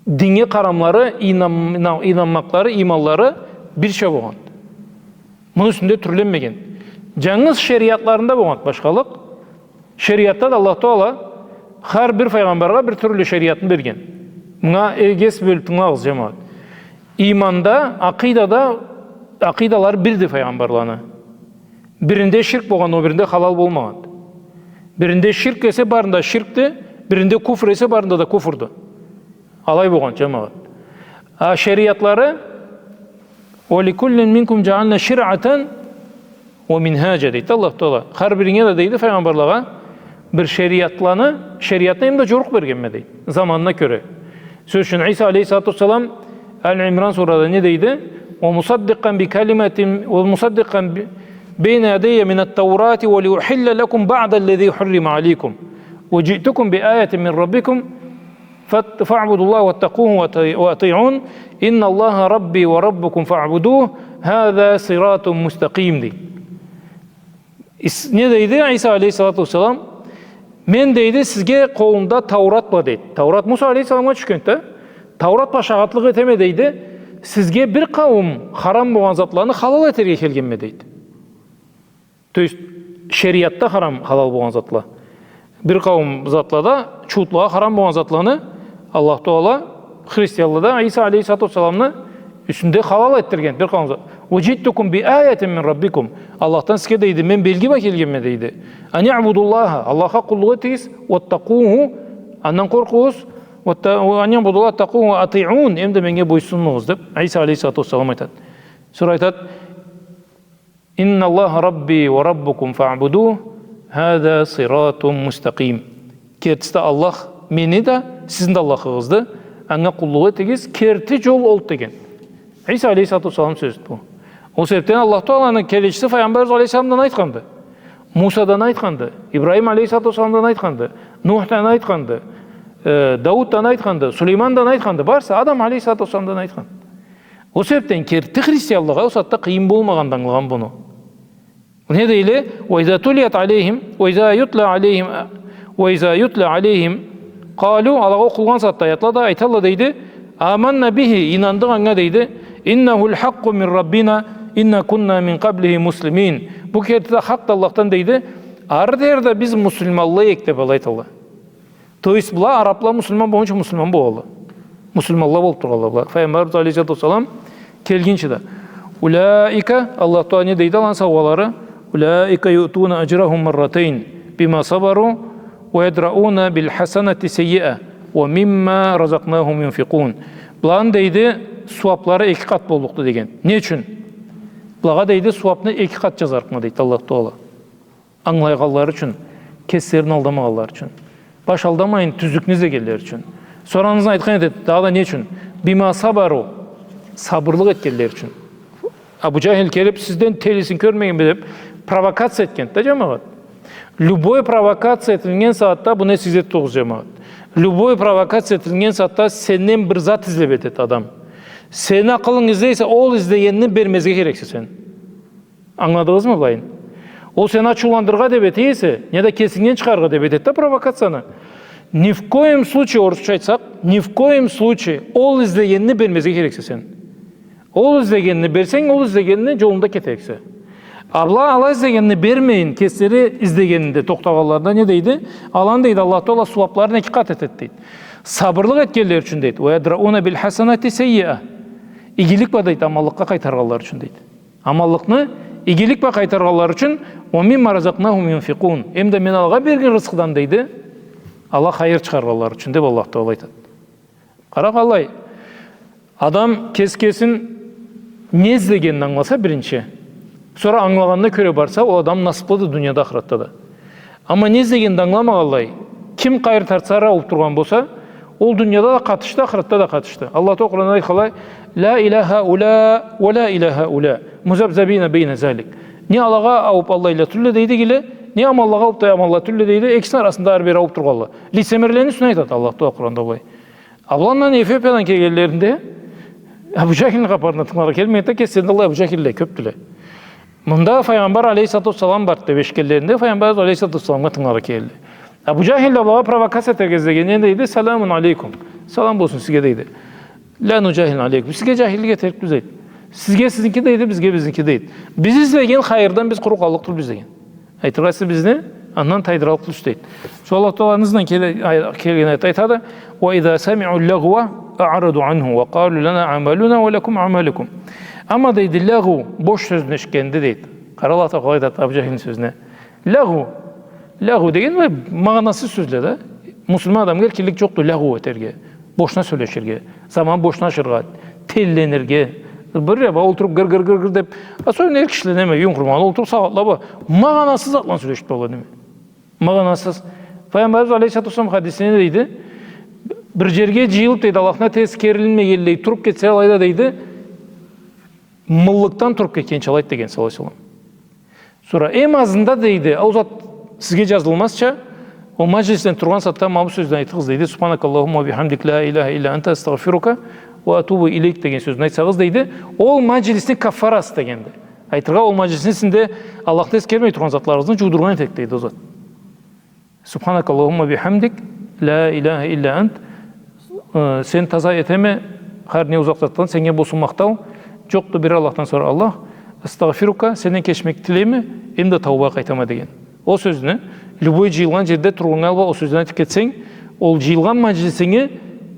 динге къарамлары, ийнан-, ийнан-, ийнанмакълары, ийманлары бирча болгъан. Муну юсюнде тюрленмеген. Джангыз шериатларында болгъан башхалыкъ. Шериатда да Аллах Тагъала хар бир файгъамбаргъа бир тюрлю шериатны берген. Мынга эгес бёлюб тынгылагъыз, джамагъат. Ийманда, акъыйдада, акъыйдалары бирди файгъамбарланы. Биринде ширк болгъан, ол биринде халал болмагъан. Биринде ширк эсе, барында ширкди, биринде куфр эсе, барында да куфрду. Алай болгъан, джамагъат. А шериатлары, «Ва ликуллин минкум джаална ширъатан ва минхаджа», дейди Аллах Тагъала. Хар биринге да, дейди, файгъамбарлагъа бир шериатланы, шериатны эмда джорукъ бергенме, дейди, заманына кёре. Сёз ючюн, Иса алейхиссалату уассалам Али Имран сурада не дейди? «Ва мусаддикъан би калиматин, ва мусаддикъан би, бейна ядайя минат-Таурати, ва лиухилля лакум баъда аллази хуррима алейкум, ва джиътукум би аятин мин раббикум, фат-, фаъбудуллаха ваттакъуху ва ати-, ва атиъун, инналлаха рабби ва раббукум фаъбудух, хаза сиратун мустакъим», дейди. Ис-, не дейди Иса алейхиссалату уассалам? «Мен, — дейди, — сизге къолумда Таурат бла», дейди. Таурат Муса алейхиссаламгъа тюшгенди да. «Таурат бла шагъатлыкъ этеме, — дейди, — сизге бир къауум харам болгъан затланы халал этерге келгенме», дейди. То есть, шериатда харам, халал болгъан затла. Бир къауум затлада, чуутлагъа харам болгъан затланы Аллах Тагъала христианлада Иса алейхиссалату уассаламны юсюнде халал этдирген бир къауум зат. «Ва джиътукум би аятин мин раббикум». Аллахдан сизге, дейди, мен белги бла келгенме, дейди. «Ани абудуллаха», Аллахха къуллукъ этигиз, «ваттакъуху», андан къоркъугъуз, «ватта-, ани абудуллаха ваттакъуху ва атиъун», эмда менге бойсунугъуз, деб Иса алейхиссалату уассалам айтады. Сора айтады: «Инналлаха рабби ва раббукум фаъбудух, хаза сиратун мустакъим». Кертиси да Аллах мени да, сизни да Аллахыгъызды, анга къуллукъ этигиз, керти джол олду деген. Иса алейхиссалату уассалам сёзю бу. Ол себебден Аллах Тагъаланы келечиси файгъамбарыбыз алейхиссаламдан айтханды. Мусадан айтханды, Ибрахим алейхиссалату уассаламдан айтханды, Нухдан айтханды, э, Дауддан айтханды, Сулеймандан айтханды, барысы Адам алейхиссалату уассаламдан айтхан. Ол себебден керти христианлагъа ол сагъатда къыйын болмагъанды ангылагъан буну. Не дейле? «Ва иза тулият алейхим, ва иза ютла алейхим, ва иза ютла алейхим, къалу», алагъа окъулгъан сагъатда аятла да, айталла, дейди: «Аманна бихи, ийнандыкъ анга, — дейди, — иннахул хакъкъу мин раббина, инна кунна мин къаблихи муслимин». Бу керти да хакъды Аллахдан, дейди. Ары дери да биз муслиманла эдик, деб алай айталла. То есть была арабла муслиман болгъунчу муслиман болалла. Муслиманла болуб тургъалла была. Файгъамбарыбыз алейхиссалату уассалам келгинчи да. «Улаика», Аллах Тагъала не дейди аланы саугъалары? «Улаика юътауна аджрахум марратайн бима сабару ва ядрауна бил хасанати саййиа ва мимма разакънахум юнфикъун». Быланы, дейди, сууаблары эки къат боллукъду деген. Не ючюн? Былагъа, дейди, сууабны эки къат джазарыкъма, дейди Аллах Тагъала. Ангылайгъанлары ючюн, кеслерин алдамагъанлары ючюн. Баш алдамайын, тюзлюкню излегенлери ючюн. Сора андан сора айтхан этеди, дагъыда не ючюн? «Бима сабару», сабырлыкъ этгенлери ючюн. Абу Джахил келиб, «Сизден телисин кёрмегенме», деб, провокация этгенди да, джамагъат. Любой провокация этилген сагъатда, буну эсигизде тутугъуз, джамагъат. Любой провокация этилген сагъатда сенден бир зат излеб этеди адам. Сени акъылынг излей эсе, ол излегенни бермезге керексе сен. Ангыладыгъызмы былайын? Ол сени ачыуландырыргъа деб эте эсе, неда кесингден чыгъарыргъа деб этеди да провокацияны. Ни в коем случае, орусча айтсакъ, ни в коем случае ол излегенни бермезге керексе сен. Ол излегенни берсенг, ол излегенни джолунда кетериксе. А была ала излегенни бермейин, кеслери излегенинде тохтагъанларына не дейди? Аланы, дейди, Аллах Тагъала сууабларын эки къат этеди, дейди. Сабырлыкъ этгенлери ючюн, дейди. «Ва ядрауна бил хасанати саййиа». Игилик бла, дейди, аманлыкъгъа къайтаргъанлары ючюн, дейди. Аманлыкъны игилик бла къайтаргъанлары ючюн, «ва мимма разакънахум юнфикъун». Эмда мен алагъа берген рызкъыдан, дейди, ала хайыр чыгъаргъанлары ючюн, деб Аллах Тагъала айтады. Къара къалай, адам кес-кесин не излегенин ангыласа биринчи, сора ангылагъанына кёре барса, ол адам насыблыды дунияда, ахыратда да. Амма не излегенин да ангыламагъанлай, ким къайры тартса, ары аууб тургъан болса, ол дунияда да къатышды, ахыратда да къатышды. Аллах Тагъала Къуранда айтханлай: «Ла иля хауля ва ла иля хауля, музабзабина байна залик». Не алагъа аууп аллайла тюлле дейди гиле, не аманлагъа аууп да аманла тюлле дейди, экисини арасында ары-бери аууп тургъанла. Лицемерлени юсюне айтады Аллах Тагъала Къуранда былай. А быландан Эфиопиядан келгенлеринде Абу Джахилни хапарына тынгыларгъа келмейди да, кеслеринде аллай Абу Джахилле кёпдюле. Мында Файгъамбар алейхиссалату уассалам барды деп эшитгенлеринде, Файгъамбар алейхиссалату уассаламгъа тынгыларгъа келди. Абу Джахил да былагъа провокация этерге излегенде дейди: «Саламун алейкум. Салам болсун сизге», — дейди. «Ля нуджахил алейкум. Сизге джахиллик этерикбиз», — дейди. «Сизге сизники, — дейди, — бизге бизники», — дейди. «Биз излеген хайырдан биз къуру къаллыкъ тюлбюз», — деген. Айтыргъа, сиз бизни андан тайдыраллыкъ тюлсюз, дейди. Сора Аллах Тагъала ызындан келе-, ай-, келген аят айтады: «Ва иза самиу ллагва аъраду анху ва къалу лана амалуна ва лакум амалукум». Амма, дейди, лягъу, бош сёзню эшитгенде, дейди. Къара, Аллах Тагъала къалай айтады Абу Джахилни сёзюне. Лягъу. Лягъу деген былай магъанасыз сёзле да. Муслиман адамгъа эркинлик джокъду лягъу этерге, бошуна сёлеширге, заман бошуна ашырыргъа, тенленирге. Бир, э, олтуруп гыр-гыр-гыр-гыр деп, особенно эр кишиле, неме, юйюн къурмагъанлай олтуруп сагъатлаб магъанасыз затланы сёлешип туралла, неме. Магъанасыз. Файгъамбарыбыз алейхиссалату уассалам хадисинде дейди, бир джерге джыйылып, дейди, Аллахына тескерилинмегенлей туруп кетсе алайда, дейди, мыллыкдан туруп кетгенча алайды деген, саллаллаху алейхи ва саллам. Сора эм азында, дейди, ол зат сизге джазылмазча, ол маджлисден тургъан сагъатда ма бу сёзню айтыгъыз, дейди. «Субханакаллахумма ва бихамдик, ля иляха илля анта, астагъфирука ва атубу илейк», — деген сёзню айтсагъыз, дейди. Ол маджлисни каффарасы дегенди. Айтыргъа, ол маджлисни ичинде Аллахны эсгермей тургъан затларыгъызны джуудургъан этерик, дейди, ол зат. «Субханакаллахумма бихамдик, ля иляха илля ант». Э, сени таза этеме, хар не узакъ затдан, сеннге болсун махтау, джокъду бир Аллахдан сора Аллах. «Астагъфирука», сенден кечмек тилейме, эм да тауба къайтама деген. Ол сёзню любой джыйылгъан джерде тургъаннга алба ол сёзню айтып кетсенг, ол джыйылгъан маджлисинге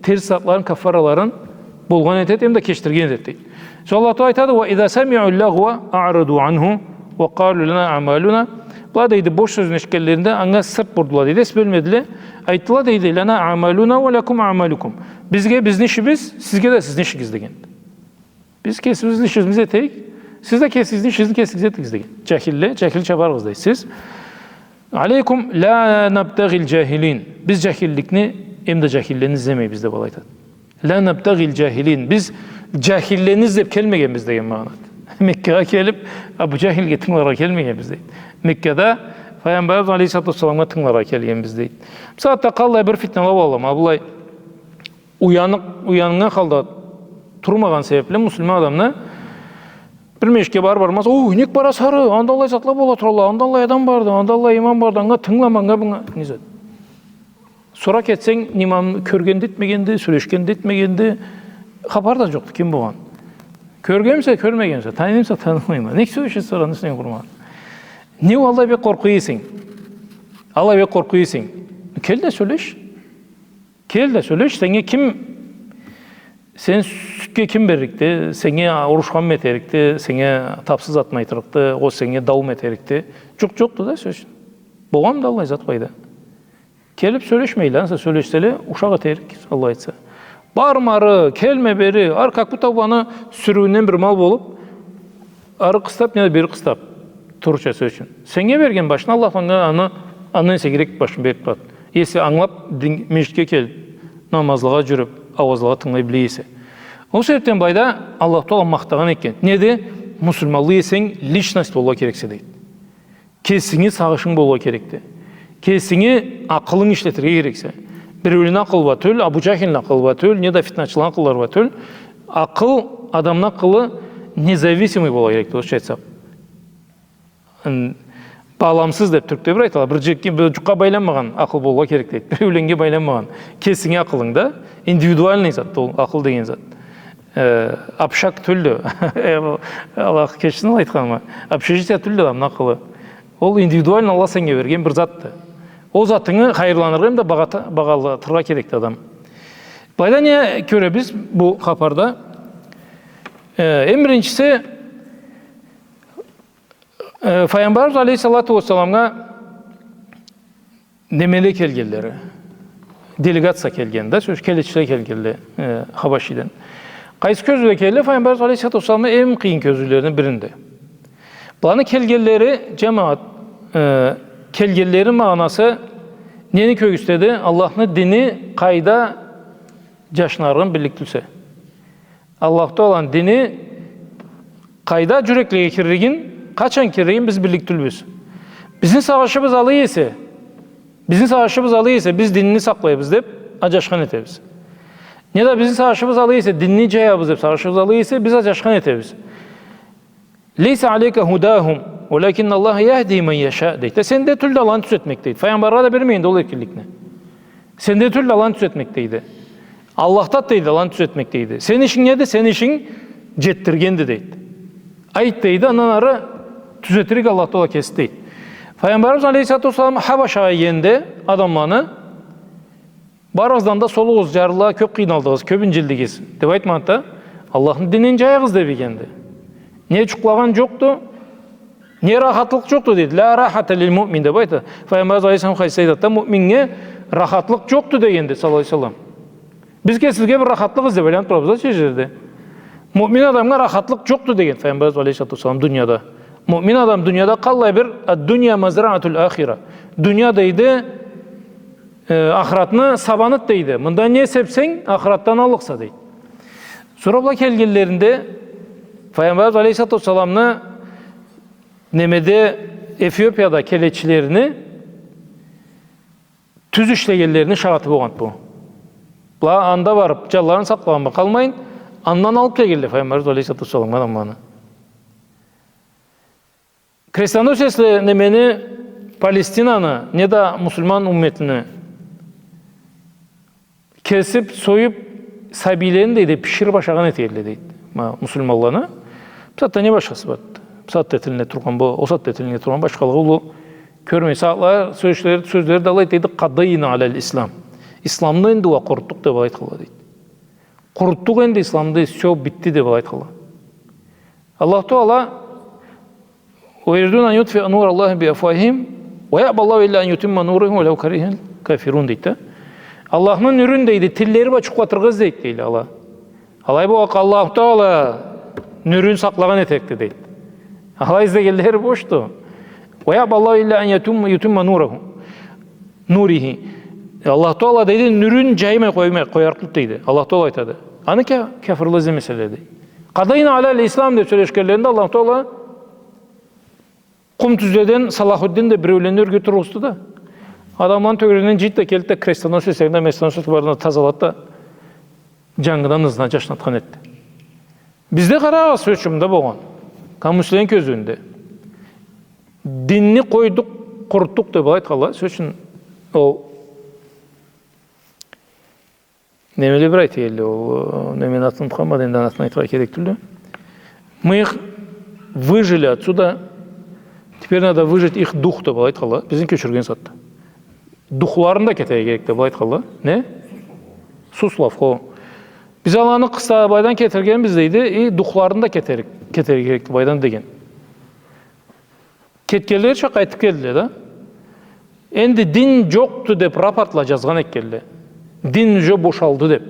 терс затларын, каффараларын болгъан этет, эм да кечдирген этет, дейди. Сора Аллах Тагъала айтады: «Ва иза самиу ллагва аъраду анху ва къалу лана амалуна». Была, дейди, бош сёзню эшитгенлеринде анга сырт бурдула, дейди, эс бёлмедиле. Айтдыла, дейди: «Лана амалуна ва лакум амалукум». Бизге бизни ишибиз, сизге да сизни ишигиз деген. Биз кесибизни ишибизни этейик, сиз да кесигизни ишигизни кесигиз этигиз деген. Джахилле, джахил чабарыгъыз, дейди, сиз. «Алейкум, ля набтагъиль джахилин». Биз джахилликни, эм да джахиллени излемейбиз деп, алай айтады. «Ля набтагъиль джахилин». Биз джахиллени излеп келмегенбиз деген магъанады. Меккагъа келип, Абу Джахилге тынгыларгъа келмегенбиз, дейди. Меккада Файгъамбарыбыз алейхиссалату уассаламгъа тынгыларгъа келгенбиз, дейди. Бусагъатда къаллай бир фитнала бола, ма былай уяныкъ, уяннган халда турмагъан себепли муслиман адамны бир межгитге барыр-бармаз: «О, нек барасыз ары? Анда аллай затла бола туралла, анда аллай адам барды, анда аллай имам барды, анга тынгылама, анга, мынга». Не зат? Сора кетсенг, не имамны кёрген да этмегенди, сёлешген да этмегенди, хапары да джокъду ким болгъан. Кёргенмисе, кёрмегенмисе, таныймыса, танымайма. Нек сёлешесе сора, сен къурмагъан? Не, аллай бек къоркъуй эсенг? Аллай бек къоркъуй эсенг, кел да сёлеш. Кел да сёлеш, сеннге ким, сен сютге ким берликди, сеннге урушханмы этерикди, сеннге тапсыз затмы айтырыкъды, ол сеннге дауму этерикди? Джукъ, джокъду да, сёз ючюн. Болгъанды аллай зат былайда. Келип сёлешмейле, ансы сёлешселе, ушакъ этерик, Аллах айтса. Барма ары, келме бери, ары как будто аны сюрюуюнден бир мал болуп, ары къыстап, неда бери къыстап турурча, сёз ючюн. Сеннге берген башны Аллах анга аны, андан эсе игирек башын берип турады. Если ангылап, дин, межгитге келип, намазлагъа джюрюп, ауазлагъа тынгылай биле эсе. Ол себепден былайда Аллах Тагъала махтагъан экен. Неди? Муслиманлы эсенг, личность болургъа керексе, дейди. Кесинги сагъышынг болургъа керекди. Кесинги акъылынг ишлетирге керексе. Биреулени акъылы бла тюл, Абу Джахилни акъылы бла тюл, неда фитначыланы акъыллары бла тюл. Акъыл, адамны акъылы независимый болургъа керекди, орусча айтсакъ. М, баламсыз деп тюркде бир айталла. Бир джекге, бир джукъгъа байланмагъан акъыл болургъа керек, дейди. Биреуленнге байланмагъан. Кесинги акъылынг да, индивидуальный зат ол, акъыл деген зат. Э, общак тюлдю. Э, Аллах кечсин ол айтханыма. Общежитие тюлдю адамны акъылы. Ол индивидуально Аллах сеннге берген бир затды. Ол затынгы хайырланыргъа эм да багъата-, багъалатыргъа керекди адам. Былайда не кёребиз бу хапарда? Э, эм биринчиси, э, Файгъамбарыбыз алейхиссалату уассаламгъа немеле келгенлери, делегация келген да, сёз, келечиле келгенле, э, Хабашиден. Къайсы кёзюуде келди? Файгъамбарыбыз алейхиссалату уассаламны эм къыйын кёзюулерини биринде. Буланы келгенлери, джамагъат, э, келгенлерини магъанасы нени кёргюзтеди? Аллахны дини къайда джашнарыгъын биллик тюлсе. Аллаху Тааланы дини къайда джюреклеге кирлигин, Къачан кирирге биз биллик тюлбюз. Бизни сагъышыбыз алай эсе, бизни сагъышыбыз алай эсе, биз динни сакълайбыз деп аджашхан этебиз. Неда бизни сагъышыбыз алай эсе, динни джаябыз деп сагъышыбыз алай эсе, биз аджашхан этебиз. «Лейса алейка худахум, валякинналлаха яхди ман яша», дейди. Сенде тюлдю аланы тюзетмек, дейди. Файгъамбаргъа да бермегенди ол эркинликни. Сенде тюлдю аланы тюзетмек, дейди. Аллахда, дейди, аланы тюзетмек, дейди. Сени ишинг неди? Сени ишинг джетдиргенди, дейди. Айт, дейди, андан ары тюзетирик Аллах Тагъала кеси, дейди. Файгъамбарыбыз алейхиссалату уассалам Хабашагъа ийгенде адамланы, барыгъыздан да солугъуз, джарлыла, кёп къыйналдыгъыз, кёп инджилдигиз, деп айтмады да, Аллахны динин джайыгъыз деп ийгенди. Не джукълагъан джокъду, не рахатлыкъ джокъду, дейди. «Ла рахата лил муъмин», деп айта. Файгъамбарыбыз алейхиссалам хадисде айтады да, муъминнге рахатлыкъ джокъду дегенди, саллаллаху алейхи ва саллам. Биз кесибизге бир рахатлыкъ излеп айланып турабыз да, чы джерде. Муъмин адамгъа рахатлыкъ джокъду деген Файгъамбарыбыз алейхиссалату уассалам дунияда. Муъмин адам дунияда къаллай бир, «Ад-дунья мазраатуль ахира». Дуния, дейди, э, ахыратны сабаныды, дейди. Мында не сепсенг, ахыратдан аллыкъса, дейди. Сора была келгенлеринде Файгъамбарыбыз алейхиссалату уассаламны немеде, Эфиопияда келечилерини тюз ишлегенлерини шагъаты болгъанды бу. Была анда барып, джанларын сакълагъан бла къалмайын, андан алып келгенле Файгъамбарыбыз алейхиссалату уассаламгъа адамланы. Крестоносецле немени, Палестинаны, неда муслиман умметини кесип, союп, сабийлерин, дейди, биширип ашагъан этелле, дейди. Ма, муслиманланы. Бусагъатда не башхасы барды? Бусагъатда этилине тургъан бу, ол сагъатда этилине тургъан башхалыгъы уллу кёрмейсе, ала сёзлери, сёзлери да алай, дейди, «Къадайна аляль ислам». Исламны энди уа къурутдукъ деп алай айтханла, дейди. Къурутдукъ энди исламны, всё, битди деп алай айтханла. Аллаху Тагъала: «Ва юридуна ан ютфиу нураллахи би афуахихим, ва яъба Аллаху илля ан ютимма нураху валау карихаль кафирун», дейди да. Аллахны нюрюн, дейди, тиллери бла джукълатыргъа излейди, дейди, ала. Алай болгъанлыкъгъа Аллаху Тагъала нюрюн сакълагъан этерикди, дейди. Алай излегенлери бошду. «Ва яъба Аллаху илля ан ютимма, ютимма нураху, нурихи». Аллаху Тагъала, дейди, нюрюн джаймай къоймай, къоярыкъды, дейди. Аллаху Тагъала айтады. Аны кя-, кафырла излемеселе, дейди. «Къадайна аляль ислам» деп сёлешгенлеринде Аллаху Тагъала Къум тюзледен Салахуддин деп биреулени ёрге тургъузду да, адамланы тёгерегинден джыйды да, келди да, крестоносецлени да, местоносецлени барын да тазалады да, джангыдан ызына джашнатхан этди. Бизде, къарагъыз, сёз ючюн, мында болгъан, коммунистлени кёзюуюнде динни къойдукъ, къурутдукъ деп алай айтханла, сёз ючюн, ол Немеле бир айта элле ол, э, немени атын унутханма да, энди аны атын айтыргъа керек тюлдю. «Мы их выжили отсюда, теперь надо выжить их дух», деп алай айтханла, бизни кёчюрген сагъатда. Духларын да кетерге керек деп алай айтханла. Не? Суслов, хо. Биз аланы къысда былайдан кетиргенбиз, дейди, и духларын да кетерик, кетерге керек былайдан деген. Кетгенлерича къайтып келдиле да. Энди дин джокъду деп рапортла джазгъан экенле. Дин уже бошалды деп.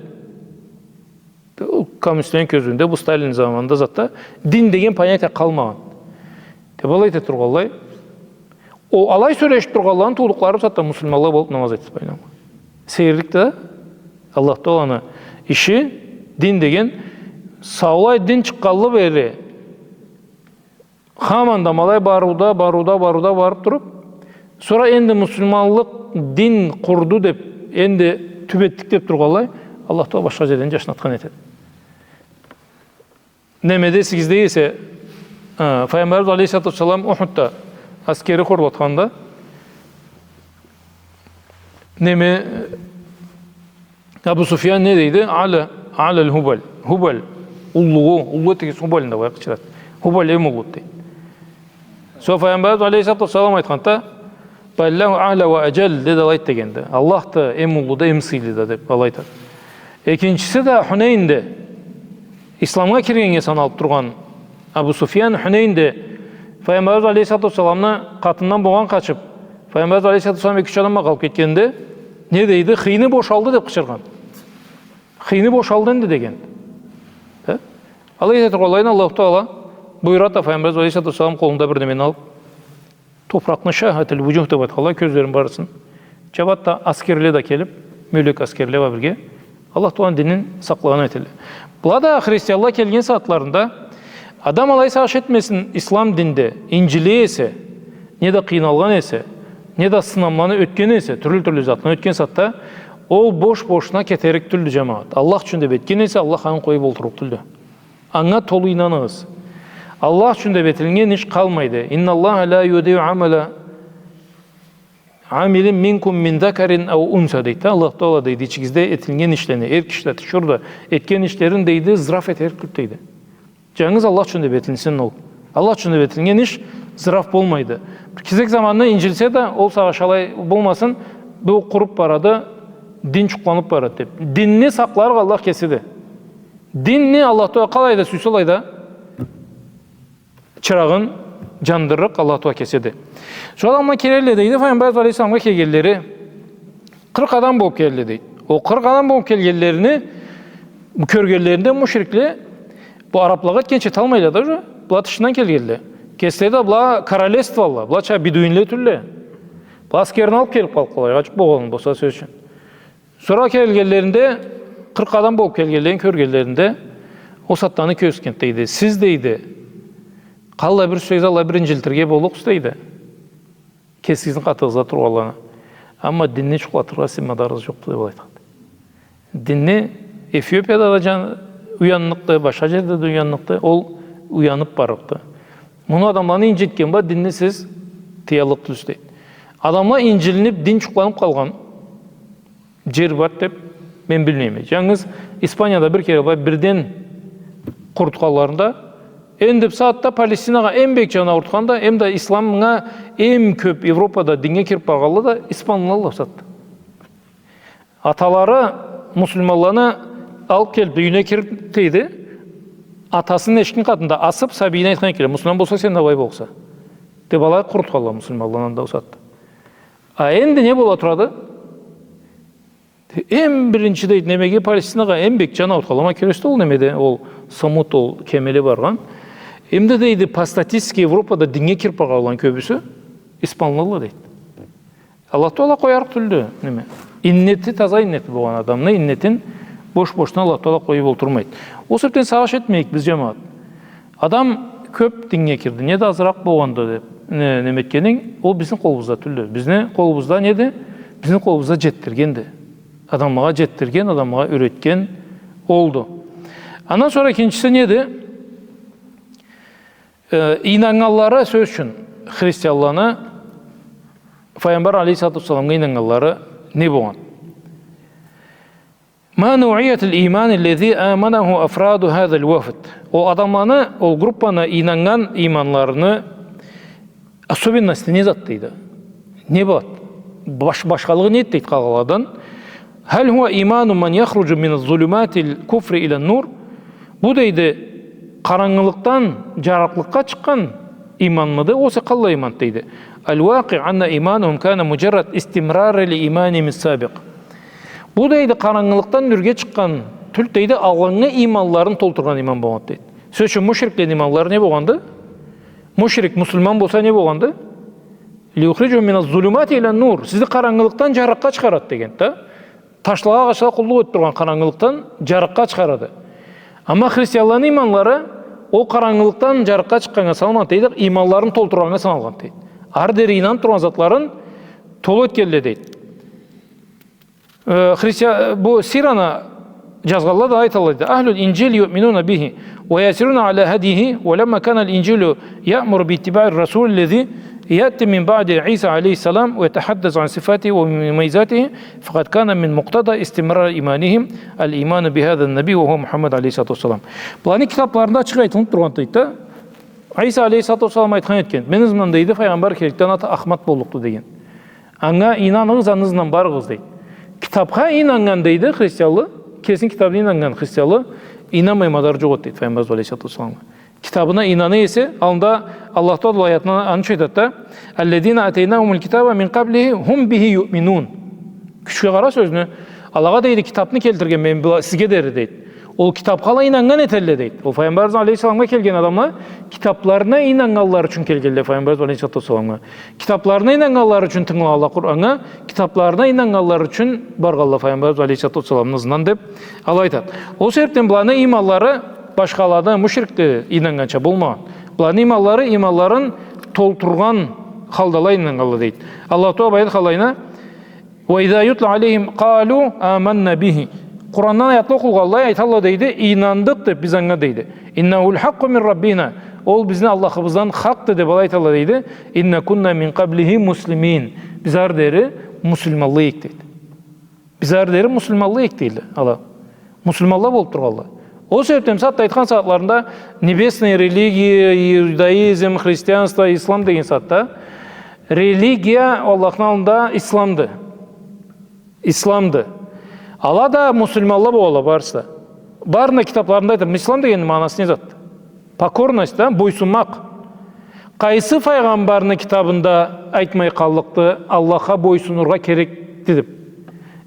Бу коммунистлени кёзюуюнде, бу Сталин заманында затда дин деген понятие къалмагъан. Деп алай эте тургъанлай. Ол алай сёлешип тургъанланы туудукълары бусагъатда муслиманла болуп намаз этип айланнган. Сейирлик да, Аллах Тааланы иши, дин деген, саулай дин чыкъгъанлы бери, хаманда ма алай барыуда, барыуда, барыуда барып туруп, сора энди муслиманлыкъ дин къурду деп, энди тюбетдик деп тургъанлай, Аллах Таала башха джерден джашнатхан этеди. Немеде эсигизде эсе, э, Файгъамбарыбыз алейхиссалату уассалам Ухудда аскери хорлатханда, неме, Абу Суфьян не дейди? «Аля, аля аль-Хубаль». Хубаль, уллугъу, уллу этигиз Хубальны да, былай къычырады. Хубаль эм уллуду, дейди. Сора Файгъамбарыбыз алейхиссалату уассалам айтханда, «Баль Аллаху аля ва аджаль», деди, алай эт дегенди. Аллах да эм уллу да, эм сыйлы да, деп, алай айтады. Экинчиси да, Хунейнде, исламгъа киргеннге саналып тургъан Абу Суфьян Хунейнде Файгъамбарыбыз алейхиссалату уассаламны къатындан болгъан къачып, Файгъамбарыбыз алейхиссалату уассалам эки-юч адамла къалып кетгенде, не дейди? «Хыйны бошалды», деп къычыргъан. «Хыйны бошалды энди», деген. Да? Алай эте тургъанлайына Аллаху Таала буюрады да, Файгъамбарыбыз алейхиссалату уассалам къолунда бир немени алып, топуракъны шахатиль вуджух деп айтханлай, кёзлерин барысын джабады да, аскерле да келип, мёлек аскерле бла бирге Аллах Тааланы динин сакълагъан этелле. Была да христианла келген сагъатларында Адам алай сагъыш этмесин, ислам динде инжиле эсе, не да къыйналгъан эсе, не да сынамланы ётген эсе, тюрлю-тюрлю затны ётген сагъатда, ол бош-бошуна кетерик тюлдю, джамагъат. Аллах ючюн деб этген эсе, Аллах аны къоюб олтурлукъ тюлдю. Анга толу ийнанынъыз. Аллах ючюн деб этилиннген иш къалмайды. «Инналлаха ла юдиу амала амилин минкум мин закарин ау унса», дейди. Аллах Тагъала дейди, ичигизде этилиннген ишлени, эр киши да, тиширыу да этген ишлерин, дейди, зыраф этерик тюлдю, дейди. Джангыз Аллах ючюн деб этилинсин ол. Аллах ючюн деб этилиннген иш зыраф болмайды. Бир кесек заманда инжилсе да, ол сагъыш алай болмасын, бу къуруб барады, дин джукъланыб барады деб. Динни сакъларыкъ Аллах кеси да. Динни Аллах Тагъала къалайда сюйсе алайда чырагъын джандырырыкъ Аллах Тагъала кеси да. Сора адамла келелле, дейди, Файгъамбар алейхиссаламгъа келгенлери къыркъ адам болуб келелле, дейди. Ол къыркъ адам болуб келгенлерини, кёргенлеринде мушрикле, бу араблагъа этгенча эталмайла да уже, была тышындан келгенле. Кеслери да была королевстволла, былача бедуинле тюлле. Была аскерин алыб келиб къалыб къалайгъа джукъ болгъан болса, сёз ючюн. Сора келгенлеринде, къыркъ адам болуб келгенлерин кёргенлеринде, ол сагъатда аны кёргюзтген, дейди. Сиз, дейди, къаллай бир сюйсегиз алай бир инджилтирге боллукъсуз, дейди. Кесигизни къатыгъызда тургъанланы. Амма динни джукълатыргъа сизни мадарыгъыз джокъду, деб алай айтхан. Динни Эфиопияда да джан-, уянныкъды, башха джерде да уянныкъды, ол уяныб барлыкъды. Муну адамланы инджитген бла динни сиз тыяллыкъ тюлсюз, дейди. Адамла инджилиниб, дин джукъланыб къалгъан джер бар деб мен билмейме. Джангыз Испанияда бир кере былай бирден къурутханларында, энди бусагъатда Палестинагъа эм бек джан аурутхан да, эм да исламгъа эм кёб Европада диннге кириб баргъанла да испанлыла бусагъатда. Аталары муслиманланы алыб келиб юйюне кириб, дейди, атасыны эшикни къатында асыб, сабийине айтхан экенле, муслиман болсанг сен да былай болурса, деб, алай къурутханла муслиманланы анда бусагъатда. А энди не бола турады? Эм биринчи, дейди, немеге, Палестинагъа эм бек джан аурутханла, ма кёресиз да ол немеде, ол сомут, ол кемеле баргъан. Эм да, дейди, по статистике Европада диннге кириб баргъанланы кёбюсю испанлыла, дейди. Аллах Тагъала къоярыкъ тюлдю, неме. Иннети, таза иннети болгъан адамны иннетин бош-бошуна Аллах Тагъала къоюб олтурмайды. Ол себебден сагъыш этмейик биз, джамагъат. Адам кёб диннге кирди, не да азыракъ болгъанды деб, не, неме этгенинг, ол бизни къолубузда тюлдю. Бизни къолубузда неди? Бизни къолубузда джетдиргенди. Адамлагъа джетдирген, адамлагъа юретген олду. Андан сора экинчиси неди? Э, ийнаннганлары, сёз ючюн, христианланы Файгъамбар алейхиссалату уассаламгъа ийнаннганлары не болгъан? ما نوعية الإيمان الذي آمنه أفراد هذا الوفد؟ Ол адамланы, ол группаны ийнаннган ийманларыны особенности не зат, дейди? Не болады? Баш-, башхалыгъы неди, дейди, къалгъанладан? هل هو إيمان من يخرج من ظلمات الكفر إلى النور؟ Бу, дейди, къарангылыкъдан джарыкълыкъгъа чыкъгъан ийманмыды, огъесе къаллай ийманды, дейди. الواقع أن إيمانهم كان مجرد استمرار لإيمانهم السابق. Бу, дейди, къарангылыкъдан нюрге чыкъгъан тюлдю, дейди, алгъыннгы ийманларын толтургъан ийман болгъанды, дейди. Сёз ючюн, мушриклени ийманлары не болгъанды? Мушрик муслиман болса, не болгъанды? ليخرجهم من الظلمات إلى النور. Сизни къарангылыкъдан джарыкъгъа чыгъарады дегенди да. Ташлагъа, агъачлагъа къуллукъ этиб тургъан къарангылыкъдан джарыкъгъа чыгъарады. Амма христианланы ийманлары ол къарангылыкъдан джарыкъгъа чыкъгъаннга саналмайды, дейди, ийманларын толтургъаннга саналгъанды, дейди. Ары дери ийнаныб тургъан затларын толу этгенле, дейди. Э, христиа-, бу сираны джазгъанла да айталла, дейди: أهل الإنجيل يؤمنون به ويسيرون على هديه، ولما كان الإنجيل يأمر باتباع الرسول الذي يأتي من بعد عيسى عليه السلام ويتحدث عن صفاته ومميزاته، فقد كان من مقتضى استمرار إيمانهم الإيمان بهذا النبي وهو محمد عليه الصلاة والسلام. Буланы китабларында ачыкъ айтылыб тургъан, дейди да, Иса алейхиссалату уассалам айтхан этген: «Мени ызымдан, — дейди, — файгъамбар келликден аты Ахмад боллукъду», — деген. «Анга ийнаныгъыз, аны ызындан барыгъыз», — дейди. Китабха ийнаннган, дейди, христианлы, кесини китабына ийнаннган христианлы ийнанмай мадары джокъ эди, дейди, файгъамбарыбыз алейхиссалату уассаламгъа. Китабына ийнана эсе, аллында Аллах Тагъала аятында аны ючюн айтады да: «الذين آتيناهم الكتاب من قبله هم به يؤمنون». Кючге къара сёзню. Алагъа, дейди, китабны келтирген мен была-, сизге дери, дейди. Ол китабха ала ийнаннган этелле, дейди. Ол файгъамбарыбыз алейхиссаламгъа келген адамла китабларына ийнаннганлары ючюн келгенле файгъамбарыбыз алейхиссалату уассаламгъа. Китабларына ийнаннганлары ючюн тынгылагъанла Къураннга, китабларына ийнаннганлары ючюн баргъанла файгъамбарыбыз алейхиссалату уассаламны ызындан, деб алай айтады. Ол себебден буланы ийманлары башхалада мушрикди, ийнаннганча болмагъан. Буланы иманлары, иманларын толтургъан халдала ийнаннганла, дейди. Аллаху Тагъала баян къылгъанлайына, «وإذا يتلى عليهم قالوا آمنا به». Къурандан аятла окъулгъанлай айталла, дейди, «ийнандыкъ» деб, биз анга, дейди. «إنه الحق من ربنا». Ол бизни Аллахыбыздан хакъды деб алай айталла, дейди. «إنا كنا من قبله مسلمين». Биз ары дери муслиманла эдик, дейди. Биз ары дери муслиманла эдик, дейди ала. Муслиманла болуб тургъанла. Ол себебден сагъатда айтхан сагъатларында небесная религия, иудаизм, христианство, ислам деген сагъатда, религия Аллахны аллында исламды. Исламды. Ала да муслиманла болгъанла барысы да. Барыны да китабларында айтады, ислам дегенни магъанасы не затды? Покорность да, бойсунмакъ. Къайсы файгъамбарны китабында айтмай къаллыкъды Аллахха бойсунургъа керекди деб?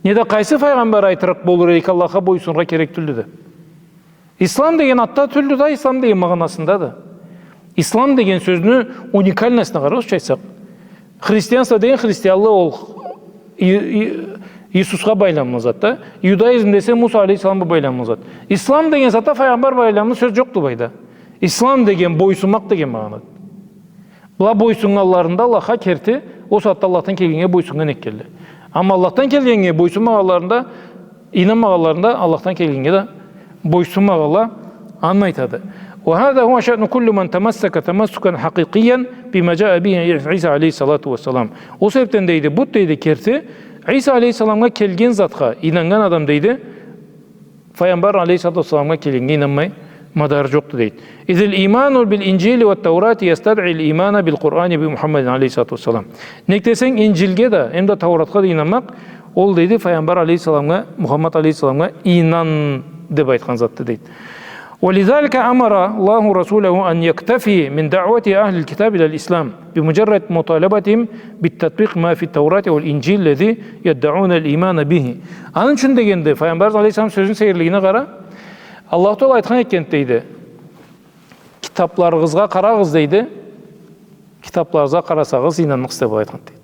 Неда къайсы файгъамбар айтырыкъ болур эдик Аллахха бойсунургъа керек тюлдю деб? Ислам деген атда тюлдю да, ислам деген магъанасындады. Ислам деген сёзню уникальностуна къарагъыз, орусча айтсакъ. Христианство деген христианлы, ол И-, И-, Иисусха байламлы зат да. Иудаизм десе Муса алейхиссаламгъа байламлы зат. Ислам деген затда файгъамбар байламлы сёз джокъду былайда. Ислам деген бойсунмакъ деген магъанады. Была бойсуннганларында Аллахха керти, ол сагъатда Аллахдан келгеннге бойсуннган этгенле. Амма Аллахдан келгеннге бойсунмагъанларында, ийнанмагъанларында Аллахдан келгеннге да бойсунмагъанла, аны айтады. «وهذا هو شأن كل من تمسك تمسكا حقيقيا بما جاء به عيسى عليه الصلاة والسلام». Ол себебден, дейди, бу, дейди, керти Иса алейхиссаламгъа келген затха ийнаннган адам, дейди, Файгъамбар алейхиссалату уассаламгъа келгеннге ийнанмай мадары джокъду, дейди. «إذ الإيمان بالإنجيل والتوراة يستدعي الإيمان بالقرآن بمحمد عليه الصلاة والسلام». Нек десенг, Инджилге да, эм да Тауратха да ийнанмакъ, ол, дейди, Файгъамбар алейхиссаламгъа, Мухаммад алейхиссаламгъа ийнан деб айтхан затды, дейди. «ولذلك أمر الله رسوله أن يكتفي من دعوة أهل الكتاب إلى الإسلام بمجرد مطالبتهم بتطبيق ما في التوراة والإنجيل الذي يدعون الإيمان به». Аны ючюн дегенди, Файгъамбар алейхиссалам сёзню сейирлигине къара, Аллаху Тагъала айтхан экен, дейди, «Китабларыгъызгъа къарагъыз», дейди, «китабларыгъызгъа къарасагъыз, ийнанныкъсыз», деб айтхан, дейди.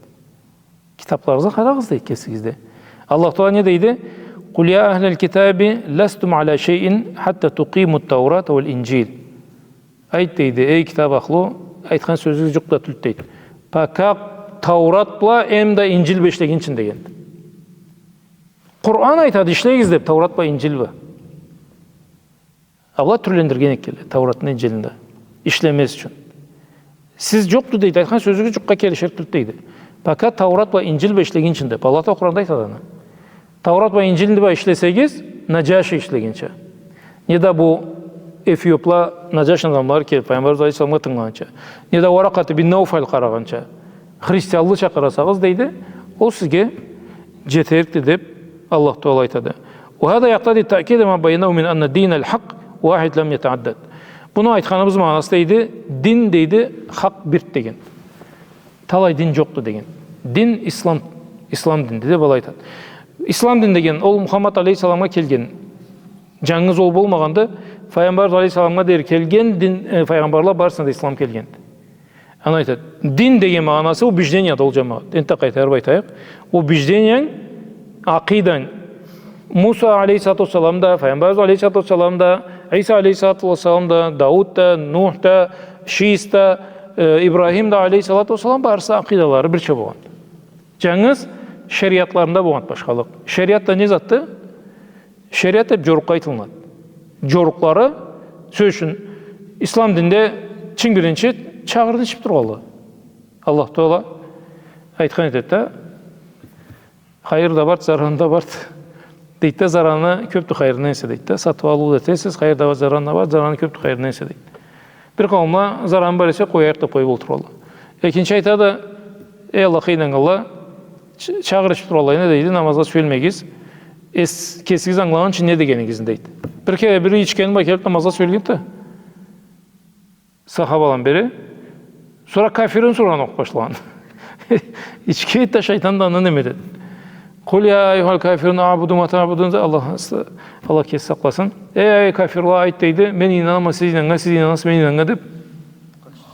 Китабларыгъызгъа къарагъыз, дейди, кесигиз да. Аллаху Тагъала не дейди? «قل يا أهل الكتاب لستم على شيء حتى تقيموا التوراة والإنجيل». Айт, дейди, эй китаб ахлу, айтхан сёзюгюз джукъ да тюлдю, дейди. Пока Таурат бла эм да Инджилни ишлегинчи, дегенди. Къуран айтады, ишлегиз деб, Таурат бла, Инджилни. Аллах тюрлендирген экен Тауратны, Инджилни да ишлемез ючюн. Сиз джокъду, дейди, айтхан сёзюгюз джукъгъа келиширик тюлдю, дейди. Пока Таурат бла, Инджилни ишлегинчи деб. Аллах да Къуранда айтады аны. Таурат бла, Инджилни ишлесегиз, Наджаши ишлегинчи. Неда бу эфиопла, Наджашини адамлары келиб, Файгъамбар алейхиссаламгъа тынгылагъанча. Неда Варакъат ибн Науфал къарагъанча. Христианлыча къарасагъыз, дейди, ол сизге джетерикди деб Аллах Тагъала айтады. «وهذا يقتضي تأكيد ما بينه من أن الدين الحق واحد لم يتعدد». Муну айтханыбыз магъанасы, дейди, дин, дейди, хакъ бирди деген. Талай дин джокъду деген. Дин ислам, ислам динди деб алай айтады. Ислам дин деген, ол Мухаммад алейхиссаламгъа келген. Джангыз ол болмагъанды, Файгъамбар алейхиссаламгъа дери келген дин, э, файгъамбарла барысына да ислам келгенди. Аны айтады. Дин деген магъанасы убеждениеди ол, джамагъат. Энтда къайтарыб айтайыкъ. Убеждениенг, акъиданг. Муса алейхиссалату уассалам да, Файгъамбар алейхиссалату уассалам да, Иса алейхиссалату уассалам да, Дауд да, Нух да, Шиис да, э, Ибрахим да алейхиссалату уассалам, барысы акъидалары бирча болгъан. Джангыз шериатларында болгъан башхалыкъ. Шериат да не затды? Шериат деб джорукъгъа айтылынады. Джорукълары, сёз ючюн, ислам динде чынг биринчи чагъырны ичиб тургъанла. Аллах Тагъала айтхан этеди да, хайыр да барды, зараны да барды, дейди да, зараны кёбдю хайырындан эсе, дейди да, сатыб алыу да этесиз, хайыр да барды, зараны да барды, зараны кёбдю хайырындан эсе, дейди. Бир къауумла зараны бар эсе, къоярыкъ деб къоюб олтургъанла. Экинчи айтады, эй Аллахха ийнаннганла, ч-, чагъыр ичиб тургъанлайына, дейди, намазгъа сюелмегиз. Эс-, кесигиз ангылагъынчы не дегенигизни, дейди. Бир кере бири ичгени бла келиб намазгъа сюелгенди да. Сахабаланы бири. Сора кафирин сораны окъуб башлагъан. Ички да, шайтан да аны неме этеди. «قل يا أيها الكافرون أعبد ما تعبدون», Аллах, Аллах кеси сакъласын. «Эй, эй, кафирла, айт, — дейди, — мен ийнанама сиз ийнаннганнга, сиз ийнанасыз мен ийнаннганнга», — деб,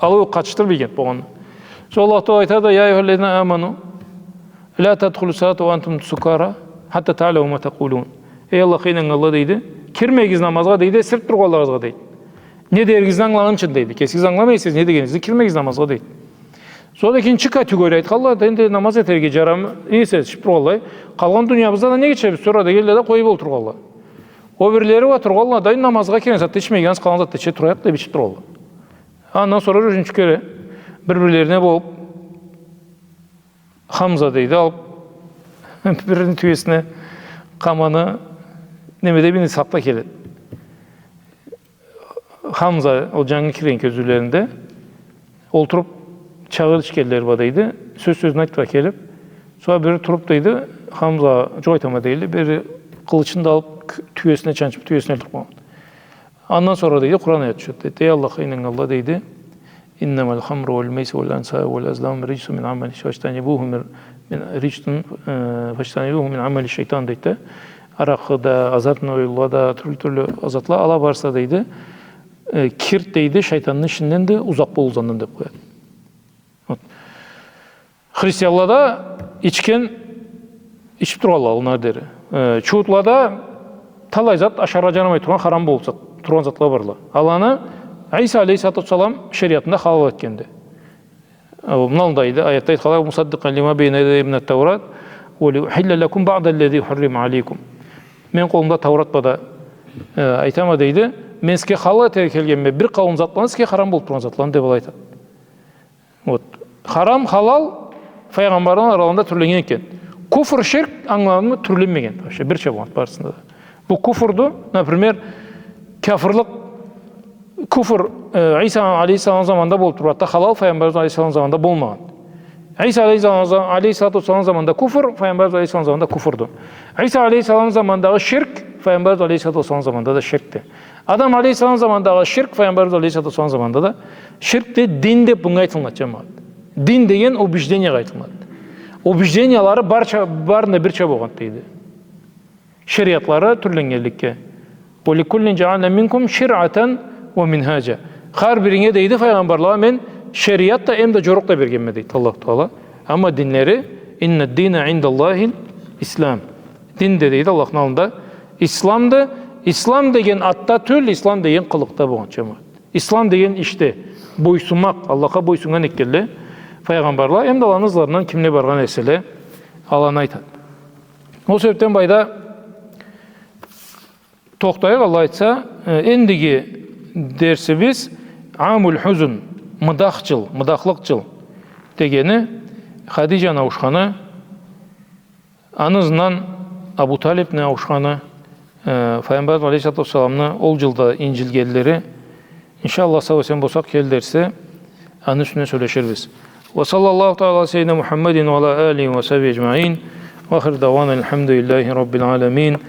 алай ол къатышдырыб ийген болгъанды. Сора Аллах Тагъала айтады: «يا أيها الذين آمنوا لا تدخلوا الصلاة وأنتم سكارى حتى تعلموا ما تقولون». Эй Аллахха ийнаннганла, дейди, Кирмегиз намазгъа, дейди, эсирип тургъанларыгъызгъа, дейди. Не деригизни англагъынчын, дейди. Кесигиз англамайсыз, не дегенигизни, кирмегиз намазгъа, дейди. Сора да экинчи категория айтханла, энди намаз этерге джарамай эсе, ичип тургъанлай. Къалгъан дуниябызда да не кечебиз, сора дегенле да къоюп олтургъанла. Ол бирлери уа тургъанла да, намазгъа кирген сагъатда ичмейик, ансы къалгъан сагъатда иче турайыкъ деп ичип тургъанла. Андан сора ючюнчю кере бир-бирлерине болуп, Хамза, дейди, алып, бирини тюесине къаманы, немеде, бирини сакъда келеди. Хамза, ол джангы кирген кёзюулеринде, олтуруп, чагъыр ичгенлери бар, дейди. Сёз сёзюн айтып да келип, сора бири туруп, дейди, Хамза, джукъ айтама, дейди, бири къылычын да алып, к-, тюесине чанчып, тюесин ёлтюрюп къойгъан. Андан сора, дейди, Къуран аят тюшеди, дейди. Эй Аллахха ийнаннганла, дейди, إنما الخمر والميسر والأنصاب والأزلام رجس من عمل الش-، فاجتنبوه من، من رجس، э, فاجتنبوه من عمل الشيطان, дейди да. Аракъы да, азартный оюнла да, тюрлю-тюрлю затла, ала барысы да, дейди, э, кирди, дейди, шайтанны ишинден да, узакъ болугъуз андан, деп къояды. Вот. Христианла да ичген, ичип тургъанла, алгъынлары дери. Э, чуутла да талай зат ашаргъа джарамай тургъан, харам болуп зат-, тургъан затла барла. Аланы Иса алейхиссалату уассалам шериатында халал этгенди. Э, мындай да аятда айтханлай: مصدقا لما بين يدي من التوراة ولأحل لكم بعض الذي حرم عليكم. Мени къолумда Таурат бар да, э, айтама, дейди, мен сизге халал этерге келгенме бир къауум затланы, сизге харам болуп тургъан затланы, деп алай айтады. Вот. Харам, халал Файгъамбарны араларында тюрленнген экен. Куфр, ширк, ангыладынгмы, тюрленмеген. Вообще бирча болгъан барысында да. Бу куфрду, например, кафырлыкъ, куфр, э, Иса алейхиссалам заманында болуп тургъанды, халал Файгъамбарыбыз алейхиссалам заманында болмагъан. Иса алейхиссалам, алейхиссалату уассалам заманында куфр, Файгъамбарыбыз алейхиссалам заманында куфрду. Иса алейхиссалам заманындагъы ширк Файгъамбарыбыз алейхиссалату уассалам заманында да ширкди. Адам алейхиссалам заманындагъы ширк Файгъамбарыбыз алейхиссалату уассалам заманында да ширкди. Дин деп бунга айтылынады, джамагъат. Дин деген убеждениягъа айтылынады. Убеждениялары барча, барында бирча болгъан, дейди. Шериатлары тюрленнгенликге. ولكل جعلنا منكم شرعة ومنهاجا. Хар биринге, дейди, файгъамбарлагъа мен шериат да, эм да джорукъ да бергенме, дейди Аллаху Тагъала. Амма динлери, إن الدين عند الله الإسلام. Дин да, дейди, Аллахны аллында исламды. Ислам деген атда тюл, ислам деген къылыкъда болгъан, джамагъат. Ислам деген ишде, бойсунмакъ, Аллахха бойсуннган экенле файгъамбарла, эм да аланы ызларындан кимле баргъан эселе, аланы айтады. Ол себепден былайда тохтайыкъ, Аллах айтса, э, эндиги дерсибиз عام الحزن, мыдах джыл, мыдахлыкъ джыл дегени, Хадиджаны ауушханы, аны ызындан Абу Талибни ауушханы, э, Файгъамбарыбыз алейхиссалату уассаламны ол джылда инджилгенлери. Иншаллах, сау-эсен болсакъ, келир дерсде аны юсюнден сёлеширбиз. وصلى الله تعالى على سيدنا محمد وعلى آله وصحبه أجمعين. وآخر دعوانا الحمد لله رب العالمين.